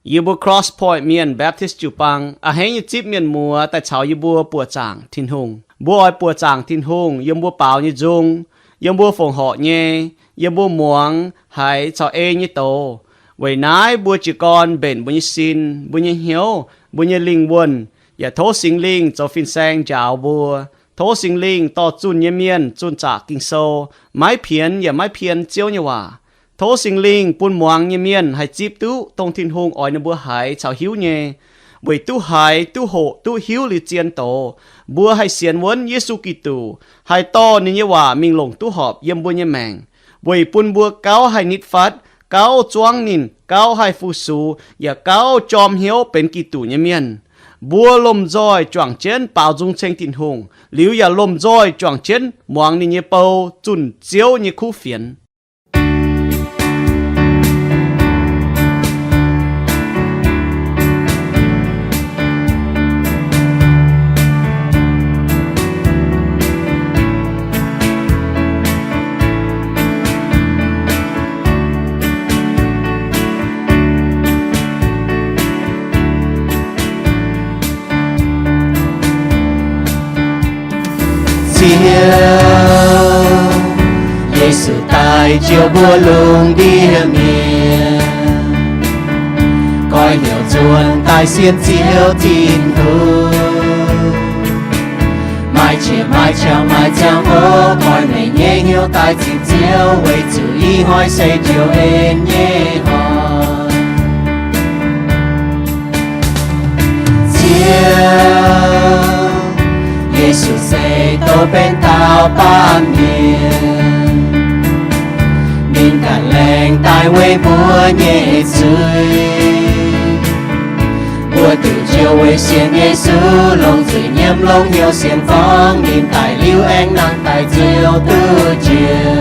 Yie mbuo Cross Point Mienh Baptist jiu-baang a'hneiv nyei zipv mienh muoz daaih caux yie mbuo buoqc zaangc Tin-Hungh. Mbuo oix buoqc zaangc Tin-Hungh yiem mbuo baaux nyei nzung, yiem mbuo fongc horc nyei, yiem mbuo muangx haiz caux ei nyei doz. Weic naaiv mbuo jiez gorn mbenc mbuo nyei sin, mbuo nyei hnyouv, mbuo nyei lingh wuonh, yaac tov Singx Lingh zoux fin-saeng njaaux mbuo. Tov Singx Lingh dorh zunh nyei mienh zunh zaqc Ging-Sou, maiv pienx yaac maiv pien Ziouv nyei waac. Tov Singx Lingh bun muangx nyei mienh haih zipv duqv dongh Tin-Hungh oix ninh mbuo haiz caux hiuv nyei, weic duqv haiz, duqv hoqc, duqv hiuv liuz zien doz, mbuo haih sienx wuonv Yesu Giduc, haih dorh ninh nyei waac mingh longc duqv horpc yiem mbuo nyei maengc, weic bun mbuo gauh haih nitv fatv, gauh zuangv ninh, gauh haih fu-sux, yaac gauh jorm hnyouv benx Giduc nyei mienh. Mbuo lomh nzoih juangc jienv baaux nzung ceng Tin-Hungh, liuz yaac lomh nzoih juangc jienv muangx ninh nyei bou zunh Ziouv nyei kuv fienx. Ziouv, Yesu daaih njoux mbuo lungh ndiev mienh, goiv hnyouv nzuonx daaih sienx Ziouv Tin-Hungh. Maaih qiex maaih qangx maaih ziangh hoc goiv meih nyei hnyouv daaih cingx Ziouv, weic zuqc ih hnoi se njoux en nyei hnoi. Ziouv, Yesu se douc benx dauh baamh mienh, ninh ganh laengz daaih weic mbuo nyei zuiz. Mbuo duqv njoux weic sienx Yesu, longc zuiz nyiemv longc hnyouv sienx gorngv ninh daic liuz aengx nangh daaih Ziouv duqv njoux.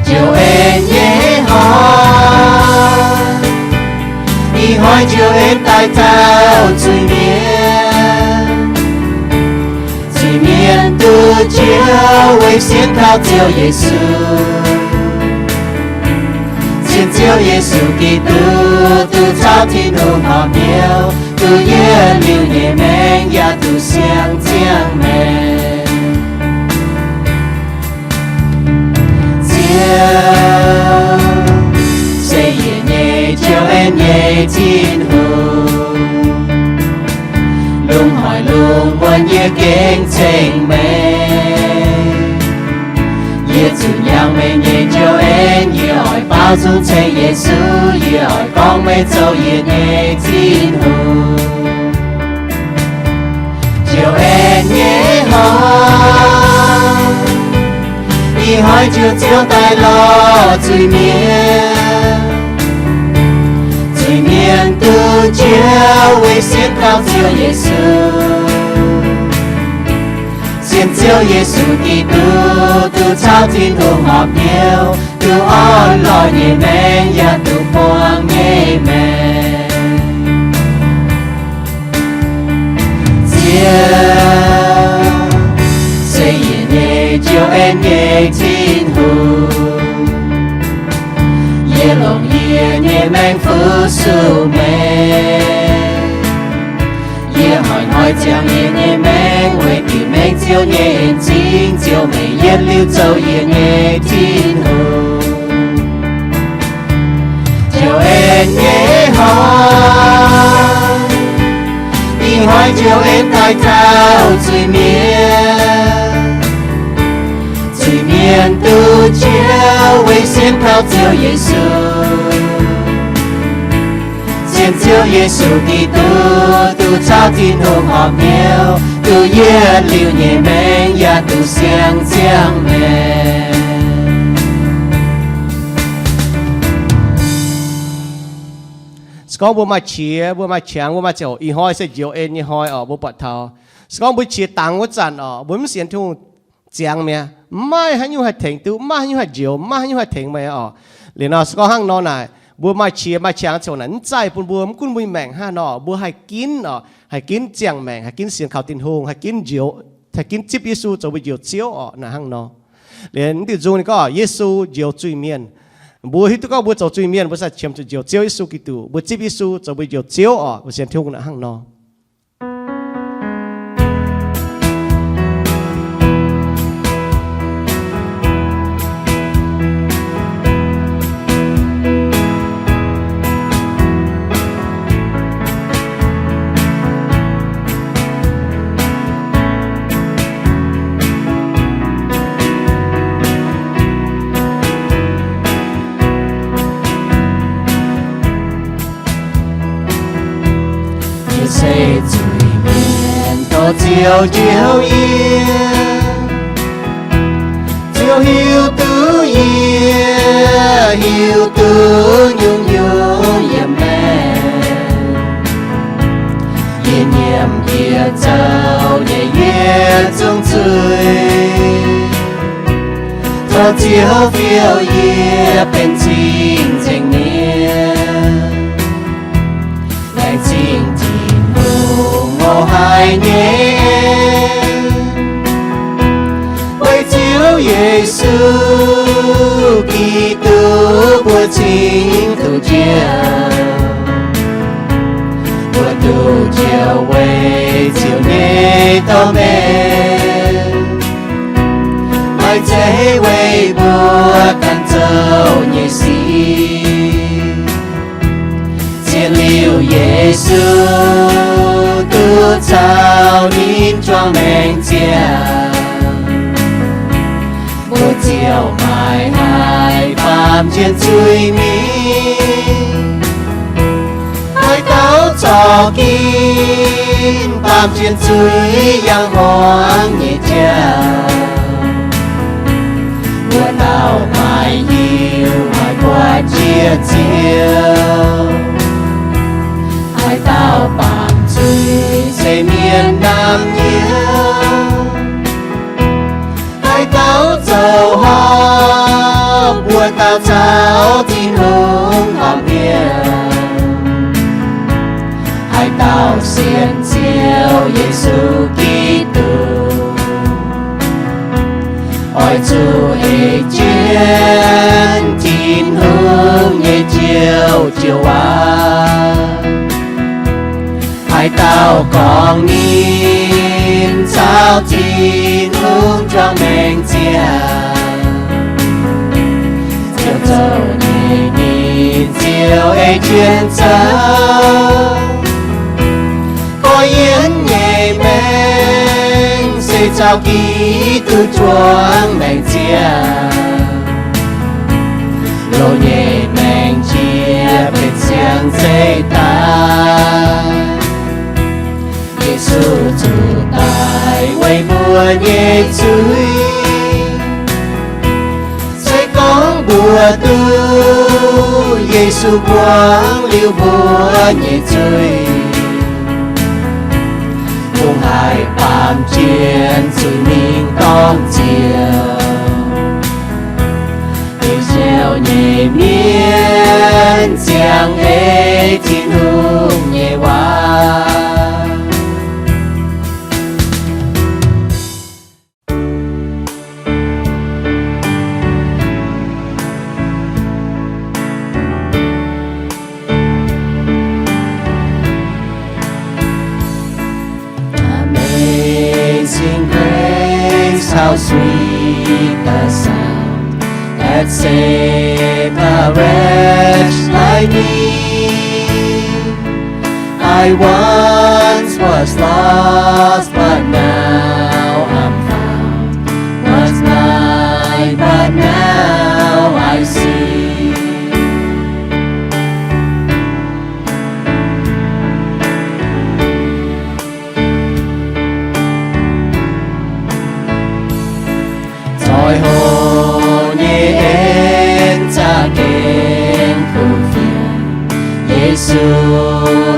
Njoux en nyei hnoi, ih hnoi njoux en daaih taux zuiz-mienh. Zuiz-mienh duqv njoux weic sienx kaux Ziouv Yesu. Sienx Ziouv Yesu Giduc, duqv caux Tin-Hungh horpc hnyouv, duqv yietc liuz nyei maengc yaac duqv siang ziangh maengc. Ziouv se yie nyei njoux en nyei Tin-Hungh. Lungh haaix lungh muonc yie gengh ceng meih. Yie zuqc nyaangx meih nyei njoux en, yie oix baaux nzung ceng Yesu, yie oix gorngv meih zoux yie nyei Tin-Hungh. Njoux en nyei hnoi, ih hnoi njoux Ziouv daaih lorz zuiz-mienh. Zuiz-mienh duqv njoux weic sienx kaux Ziouv Yesu. Sienx Ziouv Yesu Giduc, duqv caux Tin-Hungh horpc hnyouv, duqv orn-lorqc nyei maengc yaac duqv buangh nyei maengc. Ziouv se yie nyei njoux en nyei Tin-Hungh. Yie longc yie nyei maengc fu-sux meih. Yie hnoi-hnoi ziangh yie nyei maengc weic diuc mengh Ziouv nyei en-zingh, Ziouv meih yietc liuz zoux yie nyei Tin-Hungh. Njoux en nyei hnoi, ih hnoi njoux en daaih taux zuiz-mienh. Zuiz-mienh duqv njoux weic sienx kaux Ziouv Yesu. Sienx Ziouv Yesu Giduc, duqv caux Tin-Hungh horpc hnyouv, duqv yietc liuz nyei maengc yaac duqv siang ziangh maengc. Se gorngv mbuo maaih qiex, mbuo maaih qangx, mbuo maaih ziangh hoc, ih hnoi se njoux en nyei hnoi orqc, mbuo buatc taux. Se gorngv mbuo qiex dangx wuov zanc orqc, mbuo mv sienx Tin-Hungh ziangx mi'aqv, mv maaih haaix nyungc haih tengx duqv, mv maaih haaix nyungc haih njoux, mv maaih haaix nyungc haih tengx meih orqc. Liuz nor, se gorngv hnangv nor naaic, mbuo maaih qiex maaih qangx ziangh hoc naaic, mv zaih bun mbuo, mv gunv mbuo nyei maengc hnangv nor, mbuo haih ginv orqc, haih ginv ziangh maengc, haih ginv sienx kaux Tin-Hungh, haih ginv njoux, haih ginv zipv Yesu zoux mbuo njoux Ziouv orqc, naaic hnangv nor. Liuz mv diuh nzung ninh gorngv Yesu njoux zuiz-mienh. Mbuo hiuv duqv gorngv mbuo zoux zuiz-mienh, mbuo sai qiemx zuqc njoux Ziouv Yesu Giduc. Mbuo zipv Yesu zoux mbuo njoux Ziouv oc. Mbuo sienx Tin-Hungh hnangv nor. Yie se zuiz-mienh dorh Ziouv njoux yie, Ziouv hiuv duqv yie, hiuv duqv nyungc-nyungc yiem maengc. Yie nyiemc yie zouv nyei yietc zungv zuiz, tov Ziouv fiou yie benx cing-nzengc mienh. Laengz zingh Tin-Hungh mouz haic nyei, weic Ziouv Yesu Giduc mbuo cingx duqv njoux. Mbuo duqv njoux weic Ziouv nyei dorh mengh, maiv zeiz weic mbuo ganh zoux nyei sic. Ziouv liuz Yesu duqv caux ninh juangc maengc ziangh, mbuo ziouc maiv haih baamh njien zuiz mingh. Haaix dauh corc ginv baamh njien zuiz yangh hmuangx nyei jauv, wuov dauh maiv hiuv maiv buatc njiec Ziouv. Haaix dauh baamh zuiz se mienh naamh nyouz, haaix dauh zoux horpc, wuov dauh caux Tin-Hungh horpc hniev. Haaix dauh sienx Ziouv Yesu Giduc, oix zuqc ei jienv Tin-Hungh nyei Njoux Joux Waac. Haaix dauh gorngv ninh caux Tin-Hungh juangc maengc ziangh, Ziouv zoux nyei ninh ziouc ei jienv zoux. Korv-lienh nyei maengc se caux Giduc juangc maengc ziangh, loz nyei maengc jiex benx siang-zeiv daaih. Yesu zuqc daic weic mbuo nyei zuiz. Se gorngv mbuo duqv Yesu buangv liuz mbuo nyei zuiz, kungx haih baamh jien zuiz mingh dorng Ziouv. Deix Ziouv nyei mienh ziangh ei Tin-Hungh nyei waac. Amazing grace, how sweet the sound that saved a wretch like me. I once was lost, but now I'm found, was blind, but now I see. Zoih hoc nyei en za'gengh kuv fienx, Yesu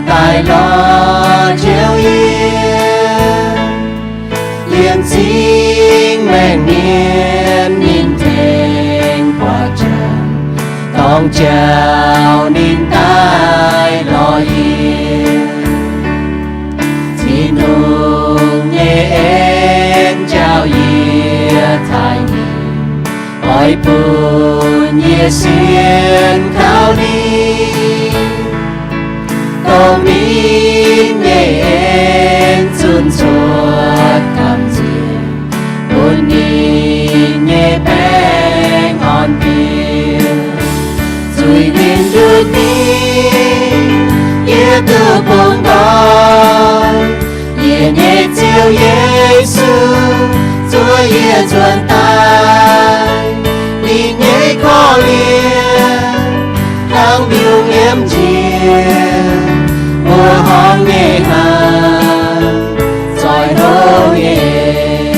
daaih lorz Ziouv yie. Yiem zingh maengc mienh ninh tengx buatc jangx, dongh jauv ninh daaih lorz yie. Tin-Hungh nyei en njaaux yie taaih nyei, oix bun yie Sienx Kaux^li, dongh ninh nyei en zunh cuotv gamh nziex bun ninh nyei baengh orn-mbienc. Zuiz-mienh nduqc ninh, yie duqv bungx nqoi. Yie nyei Ziouv Yesu, zuov yie nzuonx daaih. Ninh nyei korv-lienh hnangv mbiungc yiem njiec, mbuo horngh nyei hnangv zoih hlo nyei.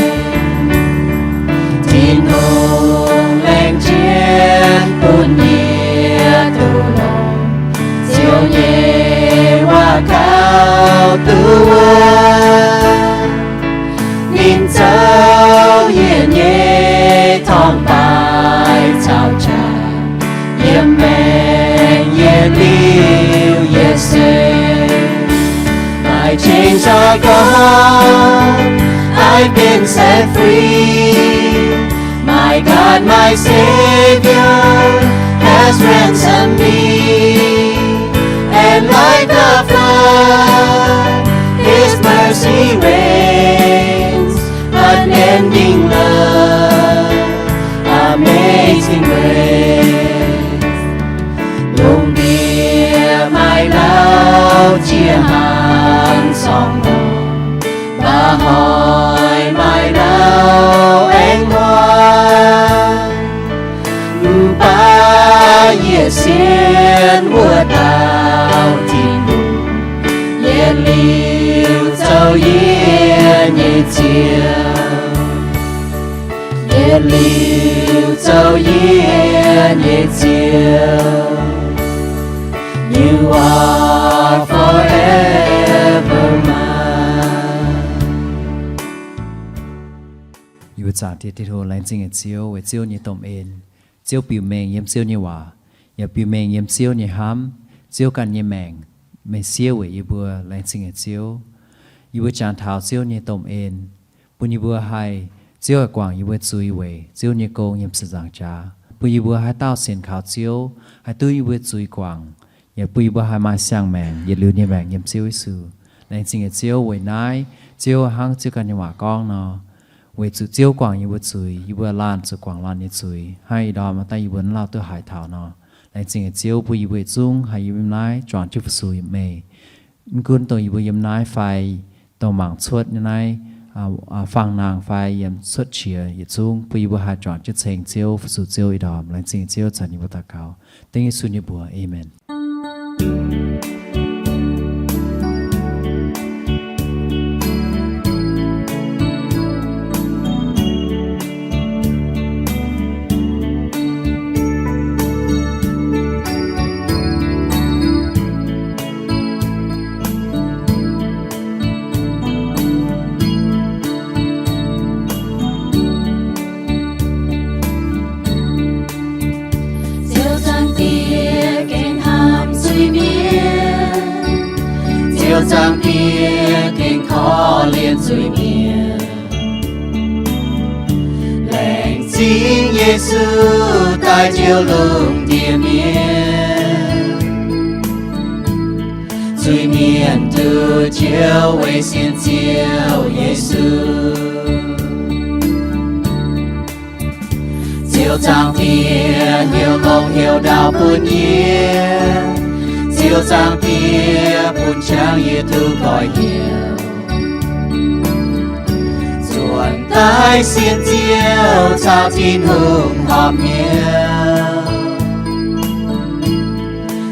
Tin-Hungh laengz jienv bun yie duqv longc Ziouv nyei waac kaux duqv wuov. Ninh zoux yie nyei torngv-baaix caux jaax, yiem maengc yietc liuz yietc seix. My chains are gone, I've been set free. My God, my Savior, has ransomed me. And like a flood, His mercy reigns, unending love, amazing grace. Lungh ndiev maaih lauh jiex hnaangx sorng lorngh, baac hoic maaih lauh aengx huaang. Mv baac yie sienx wuov dauh Tin-Hungh, yietc liuz zoux yie nyei Ziouv. Yietc liuz zoux yie nyei Ziouv. You are forever mine. Yie mbuo zaangc Diex Tin-Hungh, laengz zingh nyei Ziouv, weic Ziouv nyei domh en. Ziouv biux mengh yiem Ziouv nyei waac, yaac biux mengh yiem Ziouv nyei hnamv. Ziouv ganh nyei maengc meih siev weic yie mbuo. Laengz zingh nyei Ziouv, yie mbuo jangx taux Ziouv nyei domh en, bun yie mbuo haih, Ziouv haih guangc yie mbuo zuiz weic Ziouv nyei gong yiem ziepc nzaangc jaax, bun yie mbuo haaix dauh sienx kaux Ziouv haih duqv yie mbuo zuiz guangc, yaac bun yie mbuo haih maaih siang-maengc yietc liuz nyei maengc yiem Ziouv Yesu. Laengz zingh nyei Ziouv, weic naaiv Ziouv hnangv Ziouv ganh nyei waac gorngv nor, weic zuqc Ziouv guangc yie mbuo zuiz, yie mbuo laanh zuqc guangc laanh nyei zuiz, hnangv ih ndorm daaih yie mbuo mv lauh duqv haiz taux nor. Laengz zingh nyei Ziouv, bun yie mbuo yietc zungv haih yiem naaiv juangc jienv fu-sux yiem meih. Mv gunv dongh yie mbuo yiem naaiv fai dongh mangc cuotv nyei naaiv, fangx-nangh fai yiem cuotv qiex yietc zungv, bun yie mbuo haih juangc jienv ceng Ziouv, fu-sux Ziouv ih ndorm. Laengz zingh Ziouv, caux yie mbuo daux gaux dengv Yesu nyei mbuox. Aamen. Ziouv Zaangc Diex gengh hnamv zuiz-mienh, Ziouv Zaangc Diex gengh korv-lienh zuiz-mienh. Laengz zingh Yesu daaih njoux lungh ndiev mienh. Zuiz-mienh duqv njoux weic sienx Ziouv Yesu. Ziouv Zaangc Diex heuc longx heuc ndaauv bun yie. Ziouv Zaangc Diex bun qangx yie duqv goiv heuc. Nzuonx daaih sienx Ziouv caux Tin-Hungh horpc hnyouv.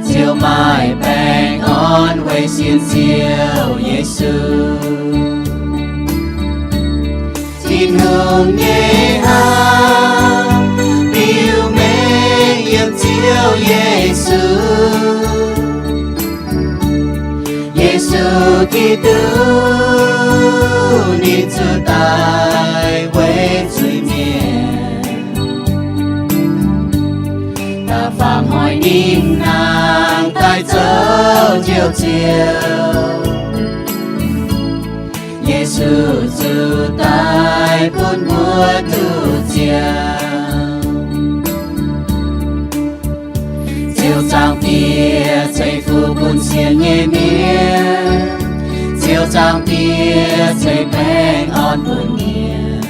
Ziouv maaih baengh orn weic sienx Ziouv Yesu. Tin-Hungh nyei hnamv biux mengh yiem Ziouv Yesu. Yesu Giduc ninh zuqc daaih weic zuiz-mienh, da'faanh hnoi ninh nangh daaih zoux Njoux Ziouv. Yesu zuqc daaih bun mbuo duqv ziangh. ceix fuqv bun sienx nyei mienh, Ziouv Zaangc Diex ceix baengh orn bun mienh.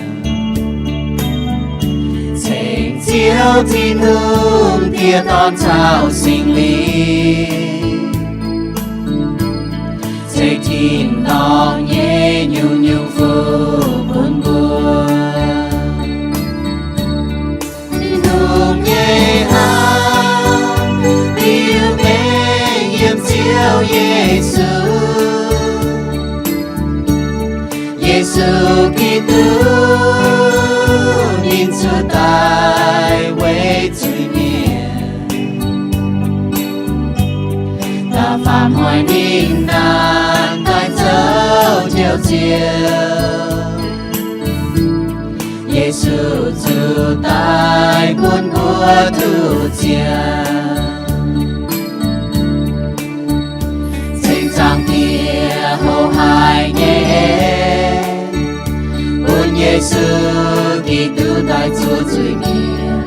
Ceng Ziouv Tin-Hungh, Diex, Dorn caux Singx Lingh, ceix tin-dorngh nyei nyungc-nyungc fuqv bun mbuo. Tin-Hungh nyei hnamv diuc mengh yiem Ziouv Yesu. Yesu Giduc ninh zuqc daaih weic zuiz-mienh, da'faam hnoi ninh naanc daaih zoux Njoux Ziouv. Yesu zuqc daaih bun mbuo duqv ziangh. Ceng Zaangc Diex houx haic nyei, bun Yesu Giduc daaih zuov zuiz-mienh.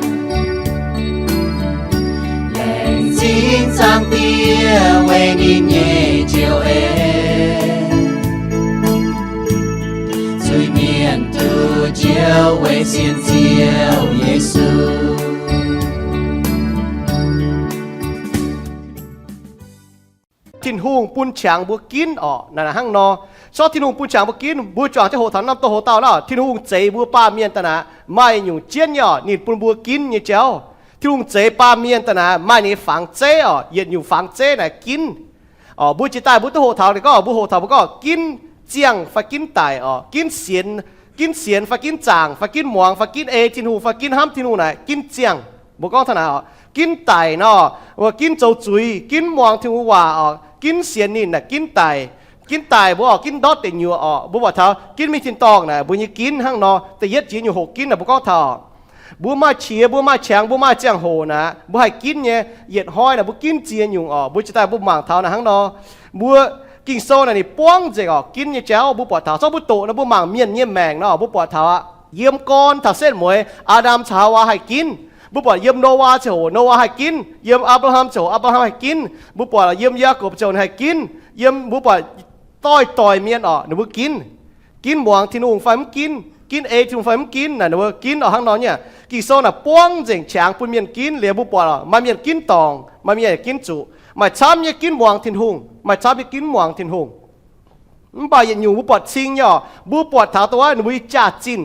Laengz zingh Zaangc Diex weic ninh nyei joux en, zuiz-mienh duqv joux weic sienx Ziouv Yesu. Tin-Hungh bun qangx mbuo ginv orqc, naaic hnangv nor. Sortv Tin-Hungh bun qangx mbuo ginv, mbuo juangc jienv hoqc taux norm doh hoc dauh lorqc. Tin-Hungh zeix mbuo baamh mienh daaih naaic maaih nyungc jienv nyei orqc, ninh bun mbuo ginv nyei jauv. Tin-Hungh zeix baamh mienh daaih naaic maaih ninh nyei fangx zeiv orqc, yietc nyungc fangx zeiv naaic ginv. Orqc, mbuo jiex daaih mbuo duqv hoqc taux ninh gorngv, mbuo hoqc taux mbuo gorngv ginv ziangh fai ginv daic orqc, ginv sienx, ginv sienx fai ginv zaangc fai ginv muangx fai ginv ei Tin-Hungh fai ginv hnamv Tin-Hungh naaic ginv ziangh. Mbuo gorngv taux naaic orqc, ginv daic nor, mbuo ginv zoux zuiz, ginv muangx Tin-Hungh waac orqc, ginv sienx ninh naaic ginv daic. Ginv daic mbuo orqc, ginv ndortv deic nyuoqc orqc. Mbuo buatc taux ginv mingh tin-dorngh naaic mbuo nyei ginv hnangv nor. Da'yietv jiex nyungc hoqc ginv naaic mbuo gorngv taux mbuo maaih qiex, mbuo maaih qangx, mbuo maaih ziangh hoc naaic mbuo haih ginv nyei. Yietc hnoi naaic mbuo ginv ziex nyungc orqc. Mbuo jiex daaih mbuo mangc taux naaic hnangv nor. Mbuo Ging-Sou naaic ninh buangv nzengc orqc, ginv nyei jauv mbuo buatc taux. Zorqv mbuo doqc nor mbuo mangc mienh nyei maengc nor mbuo buatc taux aqv. Yiem gorn taux setv mueiz, Aa^ndam caux Haawaa haih ginv. Mbuo buatc yiem Noyaa ziangh hoc Noyaa haih ginv. Yiem Apc^laa^ham ziangh hoc Apc^laa^ham haih ginv. Mbuo buatc yiem Yaagorpc ziangh hoc ninh haih ginv. Yiem mbuo buatc doix-doix mienh orqc, ninh mbuo ginv. Ginv muangx Tin-Hungh fai mv ginv, ginv ei Tin-Hungh fai mv ginv naaic ninh mbuo ginv orqc hnangv nor nyei. Ging-Sou naaic buangv nzengc qangx bun mienh ginv. Liuz mbuo buatc maaih mienh ginv dorngc, maaih mienh ginv zuqc. Maaih camv nyei ginv muangx Tin-Hungh, maaih camv nyei ginv mv muangx Tin-Hungh. Mv baac yietc nyungc mbuo buatc cing nyei orqc, mbuo buatc taux dongh wuov ninh mbuo nyei jaax-zinh,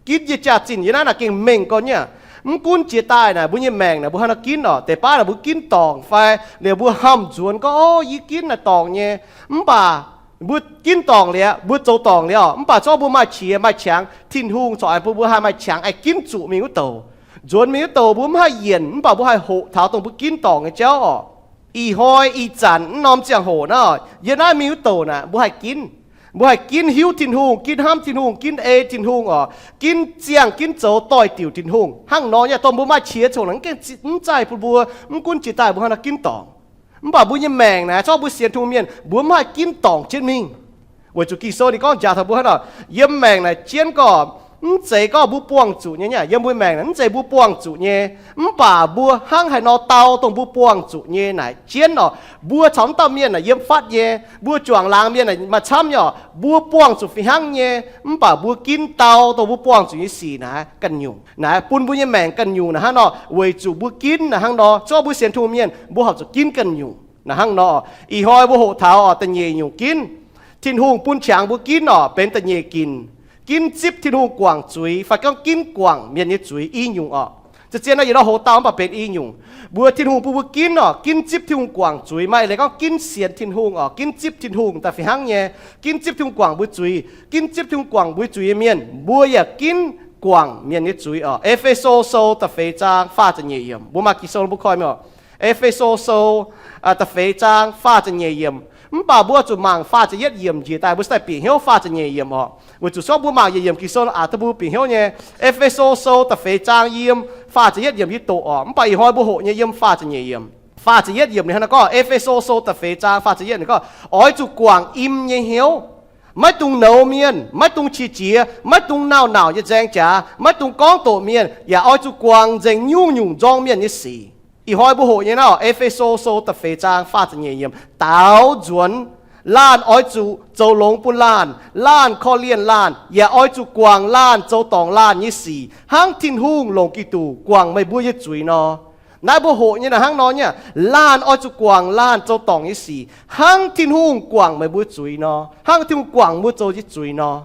ginv nyei jaax-zinh yiem naaiv naaic gengh mengh gorn nyei aqv. Mv gunv jiex daaih naaic mbuo nyei maengc naaic mbuo haaix nor ginv orqc, deix baav naaic mbuo ginv dorngc fai liuz mbuo hnamv nzuonx gorngv, O, yie ginv naaic dorngc nyei. Mv baac mbuo ginv dorngc liuz, mbuo zoux dorngc liuz orqc, mv baac zorqv mbuo maaih qiex maaih qangx, Tin-Hungh corc aengx bun mbuo haih maaih qangx aengx ginv zuqc mingh wuov douc. Nzuonx mingh wuov douc mbuo mv haih yienc, mv baac mbuo haih hoqc taux dongh mbuo ginv dorngc nyei jauv orqc. Ih hnoi ih zanc mv norm ziangh hoc naaiv, yiem naaiv mingh wuov douc naaic mbuo haih ginv. Mbuo haih ginv hiuv Tin-Hungh, ginv hnamv Tin-Hungh, ginv ei Tin-Hungh orqc, ginv ziangh ginv zoux doix-diuc Tin-Hungh. Hnangv nor nyei dongh mbuo maaih qiex congx naaic mv gaengh mv zaih bun mbuo, mv gunv jiex daaih mbuo hnangv nor ginv dorngc. Mv baac mbuo nyei maengc naaic, zorqv mbuo sienx Tin-Hungh mienh, mbuo mv haih ginv dorngc jienv mingh. Weic zuqc Ging-Sou ninh gorngv njaaux taux mbuo hnangv nor, yiem maengc naaic jienv gorqv, mv zeiz gorngv mbuo buangh zuqc nyei. Yiem mbuo maengc naaic mv zeiz mbuo buangh zuqc nyei, mv baac mbuo hnangv haaix nor dau dongh mbuo buangh zuqc nyei naaic jienv orqc. Mbuo caux wuov dauh mienh naaic yiem fatv nyei, mbuo juangc laangz mienh naaic maaih camv nyei orqc. Mbuo buangh zuqc fih hnangv nyei, mv baac mbuo ginv dau dongh mbuo buangh zuqc nyei sic naaic ganh nyungc. Naaic bun mbuo nyei maengc ganh nyungc naaic hnangv nor, weic zuqc mbuo ginv naaic hnangv nor. Zorqv mbuo sienx Tin-Hungh mienh, mbuo horpc zuqc ginv ganh nyungc naaic hnangv nor. Ih hnoi mbuo hoqc taux orqc da'nyeic nyungc ginv, Tin-Hungh bun qangx mbuo ginv orqc, benx da'nyeic ginc. Ginv zipv Tin-Hungh guangc zuiz fai gorngv ginv guangc mienh nyei zuiz i nyungc orqc. Zien-zien nor yietc norm hoc dauh mv baac benx i nyungc. Mbuo Tin-Hungh bun mbuo ginv orqc, ginv zipv Tin-Hungh guangc zuiz. Maaih leiz gorngv ginv sienx Tin-Hungh orqc, ginv zipv Tin-Hungh daaih fih hnangv nyei. Ginv zipv Tin-Hungh guangc mbuo zuiz. Ginv zipv Tin-Hungh guangc mbuo zuiz nyei mienh, mbuo yaac ginv guangc mienh nyei zuiz orqc. E^fe^so Sou da'feix zaang faah ziepc nyeic yiemc. Mbuo maaih Ging-Sou mbuo koi mingh orqc. E^fe^so Sou da'feix zaang faah ziepc nyeic yiemc. Mv baac mbuo zuqc mangc faah ziepc yietv yiemc njiec daaih mbuo se daaih bieqc hnyouv faah ziepc nyeic yiemc orqc. Weic zuqc sortv mbuo mangc yietc yiemc Ging-Sou aqc duqv mbuo bieqc hnyouv nyei. E^fe^so Sou da'feix zaang yiem faah ziepc yietv yiemc yie doqc orqc. Mv baac ih hnoi mbuo hoqc nyei yiem faah ziepc nyeic yiemc. Faah ziepc yietv yiemc ninh hnangv nor gorngv, E^fe^so Sou da'feix zaang faah ziepc yietv ninh gorngv, Oix zuqc guangc im nyei hnyouv. Maiv dungx nouz mienh, maiv dungx qiex jiez, maiv dungx nauc-nauc nyei nzaeng jaax, maiv dungx gorngv doqc mienh, yaac oix zuqc guangc nzengc nyungc-nyungc nzorng mienh nyei sic. Ih hnoi mbuo hoqc nyei naaiv, E^fe^so Sou da'feix zaang faah ziepc nyeic yiemc, daaux nzuonx, laanh oix zuqc zoux longx bun laanh, laanh korv-lienh laanh, yaac oix zuqc guangc laanh zoux dorngc laanh nyei sic, hnangv Tin-Hungh longc Giduc guangc meih mbuo nyei zuiz nor. Naaiv mbuo hoqc nyei naaiv hnangv nor nyei aqv. Laanh oix zuqc guangc laanh zoux dorngc nyei sic, hnangv Tin-Hungh guangc meih mbuo zuiz nor, hnangv Tin-Hungh guangc mbuo zoux nyei zuiz nor.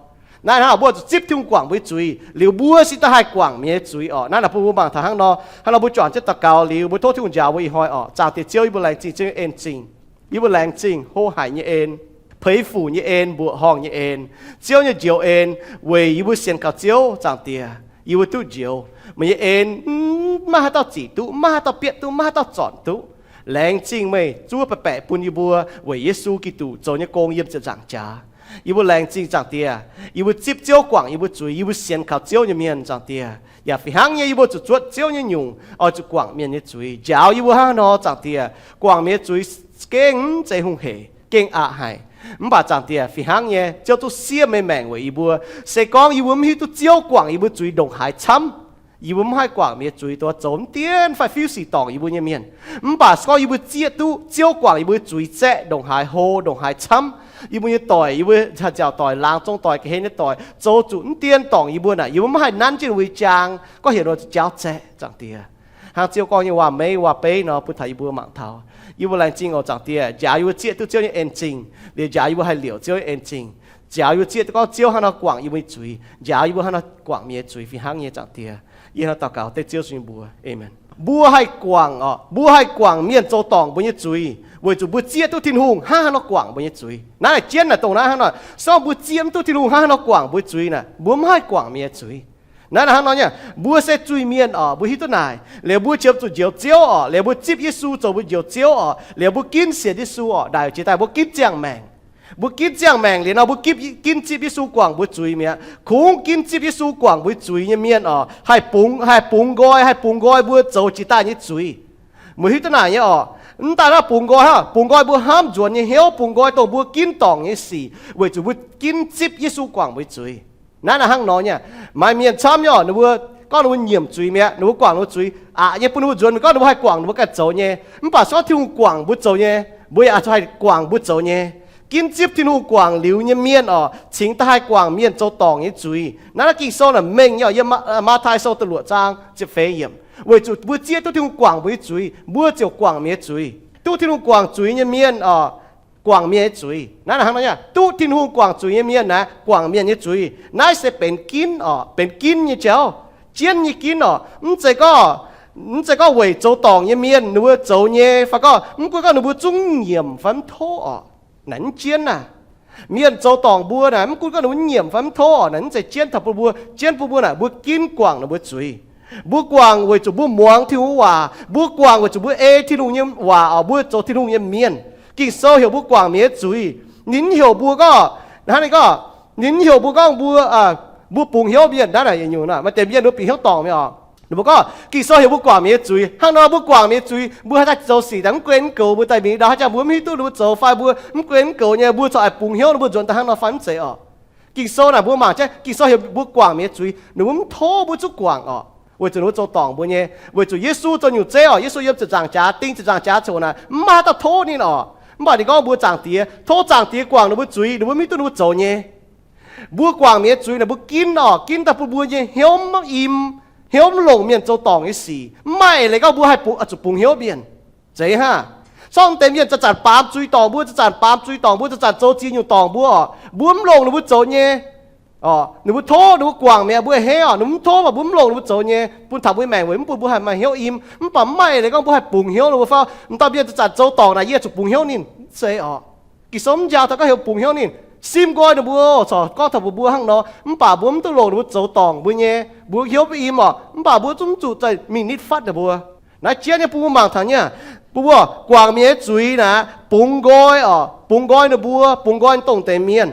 Naaiv hnangv mbuo zuqc zipv Tin-Hungh guangc mbuo nyei zuiz liuz, mbuo se daaih haih guangc mienh nyei zuiz orqc. Naaiv naaic bun mbuo mangc taux hnangv nor. Hnangv nor mbuo juangc jienv daux gaux liuz, mbuo tov Tin-Hungh njaaux mbuo ih hnoi orqc. Zaangc Diex Ziouv, yie mbuo laengz zingh Ziouv nyei en-zingh, yie mbuo laengz zingh hlo haic nyei en, peix fuc nyei en, mbuoqc horngh nyei en, Ziouv nyei njoux en, weic yie mbuo sienx kaux Ziouv. Zaangc Diex, yie mbuo duqv njoux meih nyei en, maiv maaih haaix dauh zic duqv, maiv maaih haaix dauh bietv duqv, maiv maaih haaix dauh zornc duqv. Laengz zingh meih zuov baeqc baeqc bun yie mbuo weic Yesu Giduc zoux nyei gong yiem ziepc nzaangc jaax. Yie mbuo laengz zingh Zaangc Diex, yie mbuo zipv Ziouv guangc yie mbuo zuiz, yie mbuo sienx kaux Ziouv nyei mienh. Zaangc Diex, yaac fih hnangv nyei yie mbuo zuqc zuotv Ziouv nyei nyungc, oix zuqc guangc mienh nyei zuiz. Njaaux yie mbuo hnangv nor, Zaangc Diex, guangc mienh nyei zuiz gengh mv zeiz hungh hec, gengh aqc haic. Mv baac Zaangc Diex, fih hnangv nyei Ziouv zungv siev meih maengc weic yie mbuo. Se gorngv yie mbuo mv hiuv duqv Ziouv guangc yie mbuo zuiz ndongc haaix camv, yie mbuo mv haih guangc mienh nyei zuiz, dongh zoux mv dienh fai fiuv sic dorngc yie mbuo nyei mienh. Mv baac se gorngv yie mbuo zieqv duqv Ziouv guangc yie mbuo zuiz zaeqv ndongc haaix hlo, ndongc haaix camv, yie mbuo nyei doic, yie mbuo nziaauc doic, laangz zong doic, ga'hlen nyei doic, zoux zuqc mv dienh dorngc yie mbuo naaic, yie mbuo mv haih nanv jienv wuov jaang, gorngv heuc nor ziouc jaauv zaeqv. Zaangc Diex, hnangv Ziouv gorngv nyei waac-meiv waac-beiv nor bun taux yie mbuo mangc taux. Yie mbuo laengz zingh oc Zaangc Diex, njaaux yie mbuo zieqv duqv Ziouv nyei en-zingh, liuz njaaux yie mbuo haih liouc Ziouv nyei en-zingh, njaaux yie mbuo zieqv duqv gorngv Ziouv hnangv nor guangc yie mbuo nyei zuiz, njaaux yie mbuo hnangv nor guangc mienh nyei zuiz fih hnangv nyei. Zaangc Diex, yie hnangv nor daux gaux dengv Ziouv Yesu nyei mbuox, aamen. Mbuo haih guangc oc, mbuo haih guangc mienh zoux dorngc mbuo nyei zuiz weic zuqc mbuo zieqv duqv Tin-Hungh hnangv haaix nor guangc mbuo nyei zuiz. Naaiv jienv naaic dongh naaiv hnangv nor, se gorngv mbuo zieqv mv duqv Tin-Hungh hnangv haaix nor guangc mbuo zuiz naaic, mbuo mv haih guangc mienh nyei zuiz. Naaiv hnangv nor nyei, mbuo se zuiz-mienh oc, mbuo hiuv duqv naaic. Liuz mbuo qiemx zuqc njoux Ziouv oc, liuz mbuo zipv Yesu zoux mbuo njoux Ziouv oc, liuz mbuo ginv sienx Yesu oc, naaic jiex daaih mbuo ginv ziangh maengc. Mbuo ginv ziangh maengc liuz nor, mbuo ginv, ginv zipv Yesu guangc mbuo zuiz mi'aqv. Kungx ginv zipv Yesu guangc mbuo zuiz nyei mienh oc, haih bungx, haih bungx nqoi, haih bungx nqoi mbuo zoux jiex daaih nyei zuiz. Meih hiuv duqv naaic nyei oc. Mv daaih naaiv bungx nqoi hnangv, bungx nqoi mbuo hnamv nzuonx nyei hnyouv, bungx nqoi dongh mbuo ginv dorngc nyei sic weic zuqc mbuo ginv zipv Yesu guangc mbuo zuiz. Naaiv naaic hnangv nor nyei. Maaih mienh camv nyei oc, ninh mbuo gorngv ninh mbuo nyiemc zuiz mi'aqv, ninh mbuo guangc ninh mbuo zuiz aqc nyei bun ninh mbuo nzuonx, mv gorngv ninh mbuo haih guangc ninh mbuo ganh zoux nyei. Mv baac se gorngv Tin-Hungh guangc mbuo zoux nyei, mbuo yaac oix zuqc haih guangc mbuo zoux nyei. Ginv zipv Tin-Hungh guangc liuz nyei mienh oc, cingx daaih haih guangc mienh zoux dorngc nyei zuiz. Naaiv naaiv Ging-Sou naaic mengh nyei oc, yiem Maa, Matv^tai Sou da'luoqc zaang ziepc feix yiemc, weic zuqc mbuo zieqv duqv Tin-Hungh guangc mbuo nyei zuiz, mbuo ziouc guangc mienh nyei zuiz. Duqv Tin-Hungh guangc zuiz nyei mienh oc, guangc mienh nyei zuiz. Naaiv naaic hnangv nor nyei, duqv Tin-Hungh guangc zuiz nyei mienh naaic guangc mienh nyei zuiz. Naaiv se benx ginv oc, benx ginv nyei jauv, jienv nyei ginv oc. Mv zeiz gorngv, mv zeiz gorngv weic zoux dorngc nyei mienh ninh mbuo zoux nyei fai gorngv mv gunv gorngv ninh mbuo zungv nyiemc fai mv tov oc, naaic mv jienv naaic. Mienh zoux dorngc mbuo naaic, mv gunv gorngv ninh mbuo nyiemc fai mv tov oc, naaic mv zeiz jienv taux bun mbuo. Jienv bun mbuo naaic, mbuo ginv guangc ninh mbuo zuiz. Mbuo guangc weic zuqc mbuo muangx Tin-Hungh waac. Mbuo guangc weic zuqc mbuo ei Tin-Hungh nyei waac oc, mbuo zoux Tin-Hungh nyei mienh. Ging-Sou heuc mbuo guangc mienh nyei zuiz. Ninh mv heuc mbuo gorngv, hnangv ninh gorngv, ninh mv heuc mbuo gorngv mbuo, mbuo bungx hnyouv mienh. Naaiv naaic yietc nyungc maaih deix mienh ninh mbuo bieqc hnyouv dorngc mi'aqv oc. Ninh mbuo gorngv Ging-Sou heuc mbuo guangc mienh nyei zuiz. Hnangv nor mbuo guangc mienh nyei zuiz, mbuo haaix dauh zoux sic daaih mv guen mv goux, mbuo daaih mingh ndau haaix jangx mbuo mv hiuv duqv ninh mbuo zoux fai mbuo mv guen mv goux nyei, mbuo corc aengx bungx hnyouv ninh mbuo nzuonx daaih hnangv nor fai mv zeiz oc. Ging-Sou naaic mbuo mangc jienv, Ging-Sou heuc mbuo guangc mienh nyei zuiz, ninh mbuo mv tov mbuo zungv guangc oc, weic zuqc ninh mbuo zoux dorngc mbuo nyei. Weic zuqc Yesu zoux nyungc zeiv oc, Yesu yiem ziepc nzaangc jaax, ding ziepc nzaangc jaax ziouc naaic, mv maaih haaix dauh tov ninh oc. Mv baac ninh gorngv mbuox Zaangc Diex, tov Zaangc Diex guangc ninh mbuo zuiz, ninh mbuo mv hiuv duqv ninh mbuo zoux nyei. Mbuo guangc mienh nyei zuiz naaic, mbuo ginv oc, ginv daaih bun mbuo nyei hnyouv mv im, hnyouv mv longc mienh zoux dorngc nyei sic. Mv maaih eix leiz gorngv mbuo haih bungx, zuqc bungx hnyouv mienh. Zeiz hnangv. Sorng deix mienh zanc-zanc baamz zuiz dorngc mbuo, zanc-zanc baamz zuiz dorngc mbuo, zanc-zanc zoux ziex nyungc dorngc mbuo oc, mbuo mv longc ninh mbuo zoux nyei. Ninh mbuo tov, ninh mbuo guangc mi'aqv, mbuo a'hneiv oc, ninh mbuo mv tov, mv baac mbuo mv longc ninh mbuo zoux nyei, bun taux mbuo maengc weic mv bun mbuo haih maaih hnyouv im. Mv baac mv maaih eix leiz gorngv mbuo haih bungx hnyouv ninh mbuo fai, m'dauh mienh zanc-zanc zoux dorngc naaic, yie zuqc bungx hnyouv ninh. Mv zeiz oc. Ging-Sou mv njaaux taux gorngv heuc bungx hnyouv ninh, sim nqoi ninh mbuo, corc gorngv taux mbuox mbuo hnangv nor. Mv baac mbuo mv duqv longc ninh mbuo zoux dorngc mbuo nyei, mbuo hnyouv mv im oc, mv baac mbuo zungv zuqc daaih mingh nitv fatv ninh mbuo. Naaiv jienv nyei bun mbuo mangc taux nyei, bun mbuo guangc mienh nyei zuiz naaic, bungx nqoi oc, bungx nqoi ninh mbuo, bungx nqoi dongh deix mienh,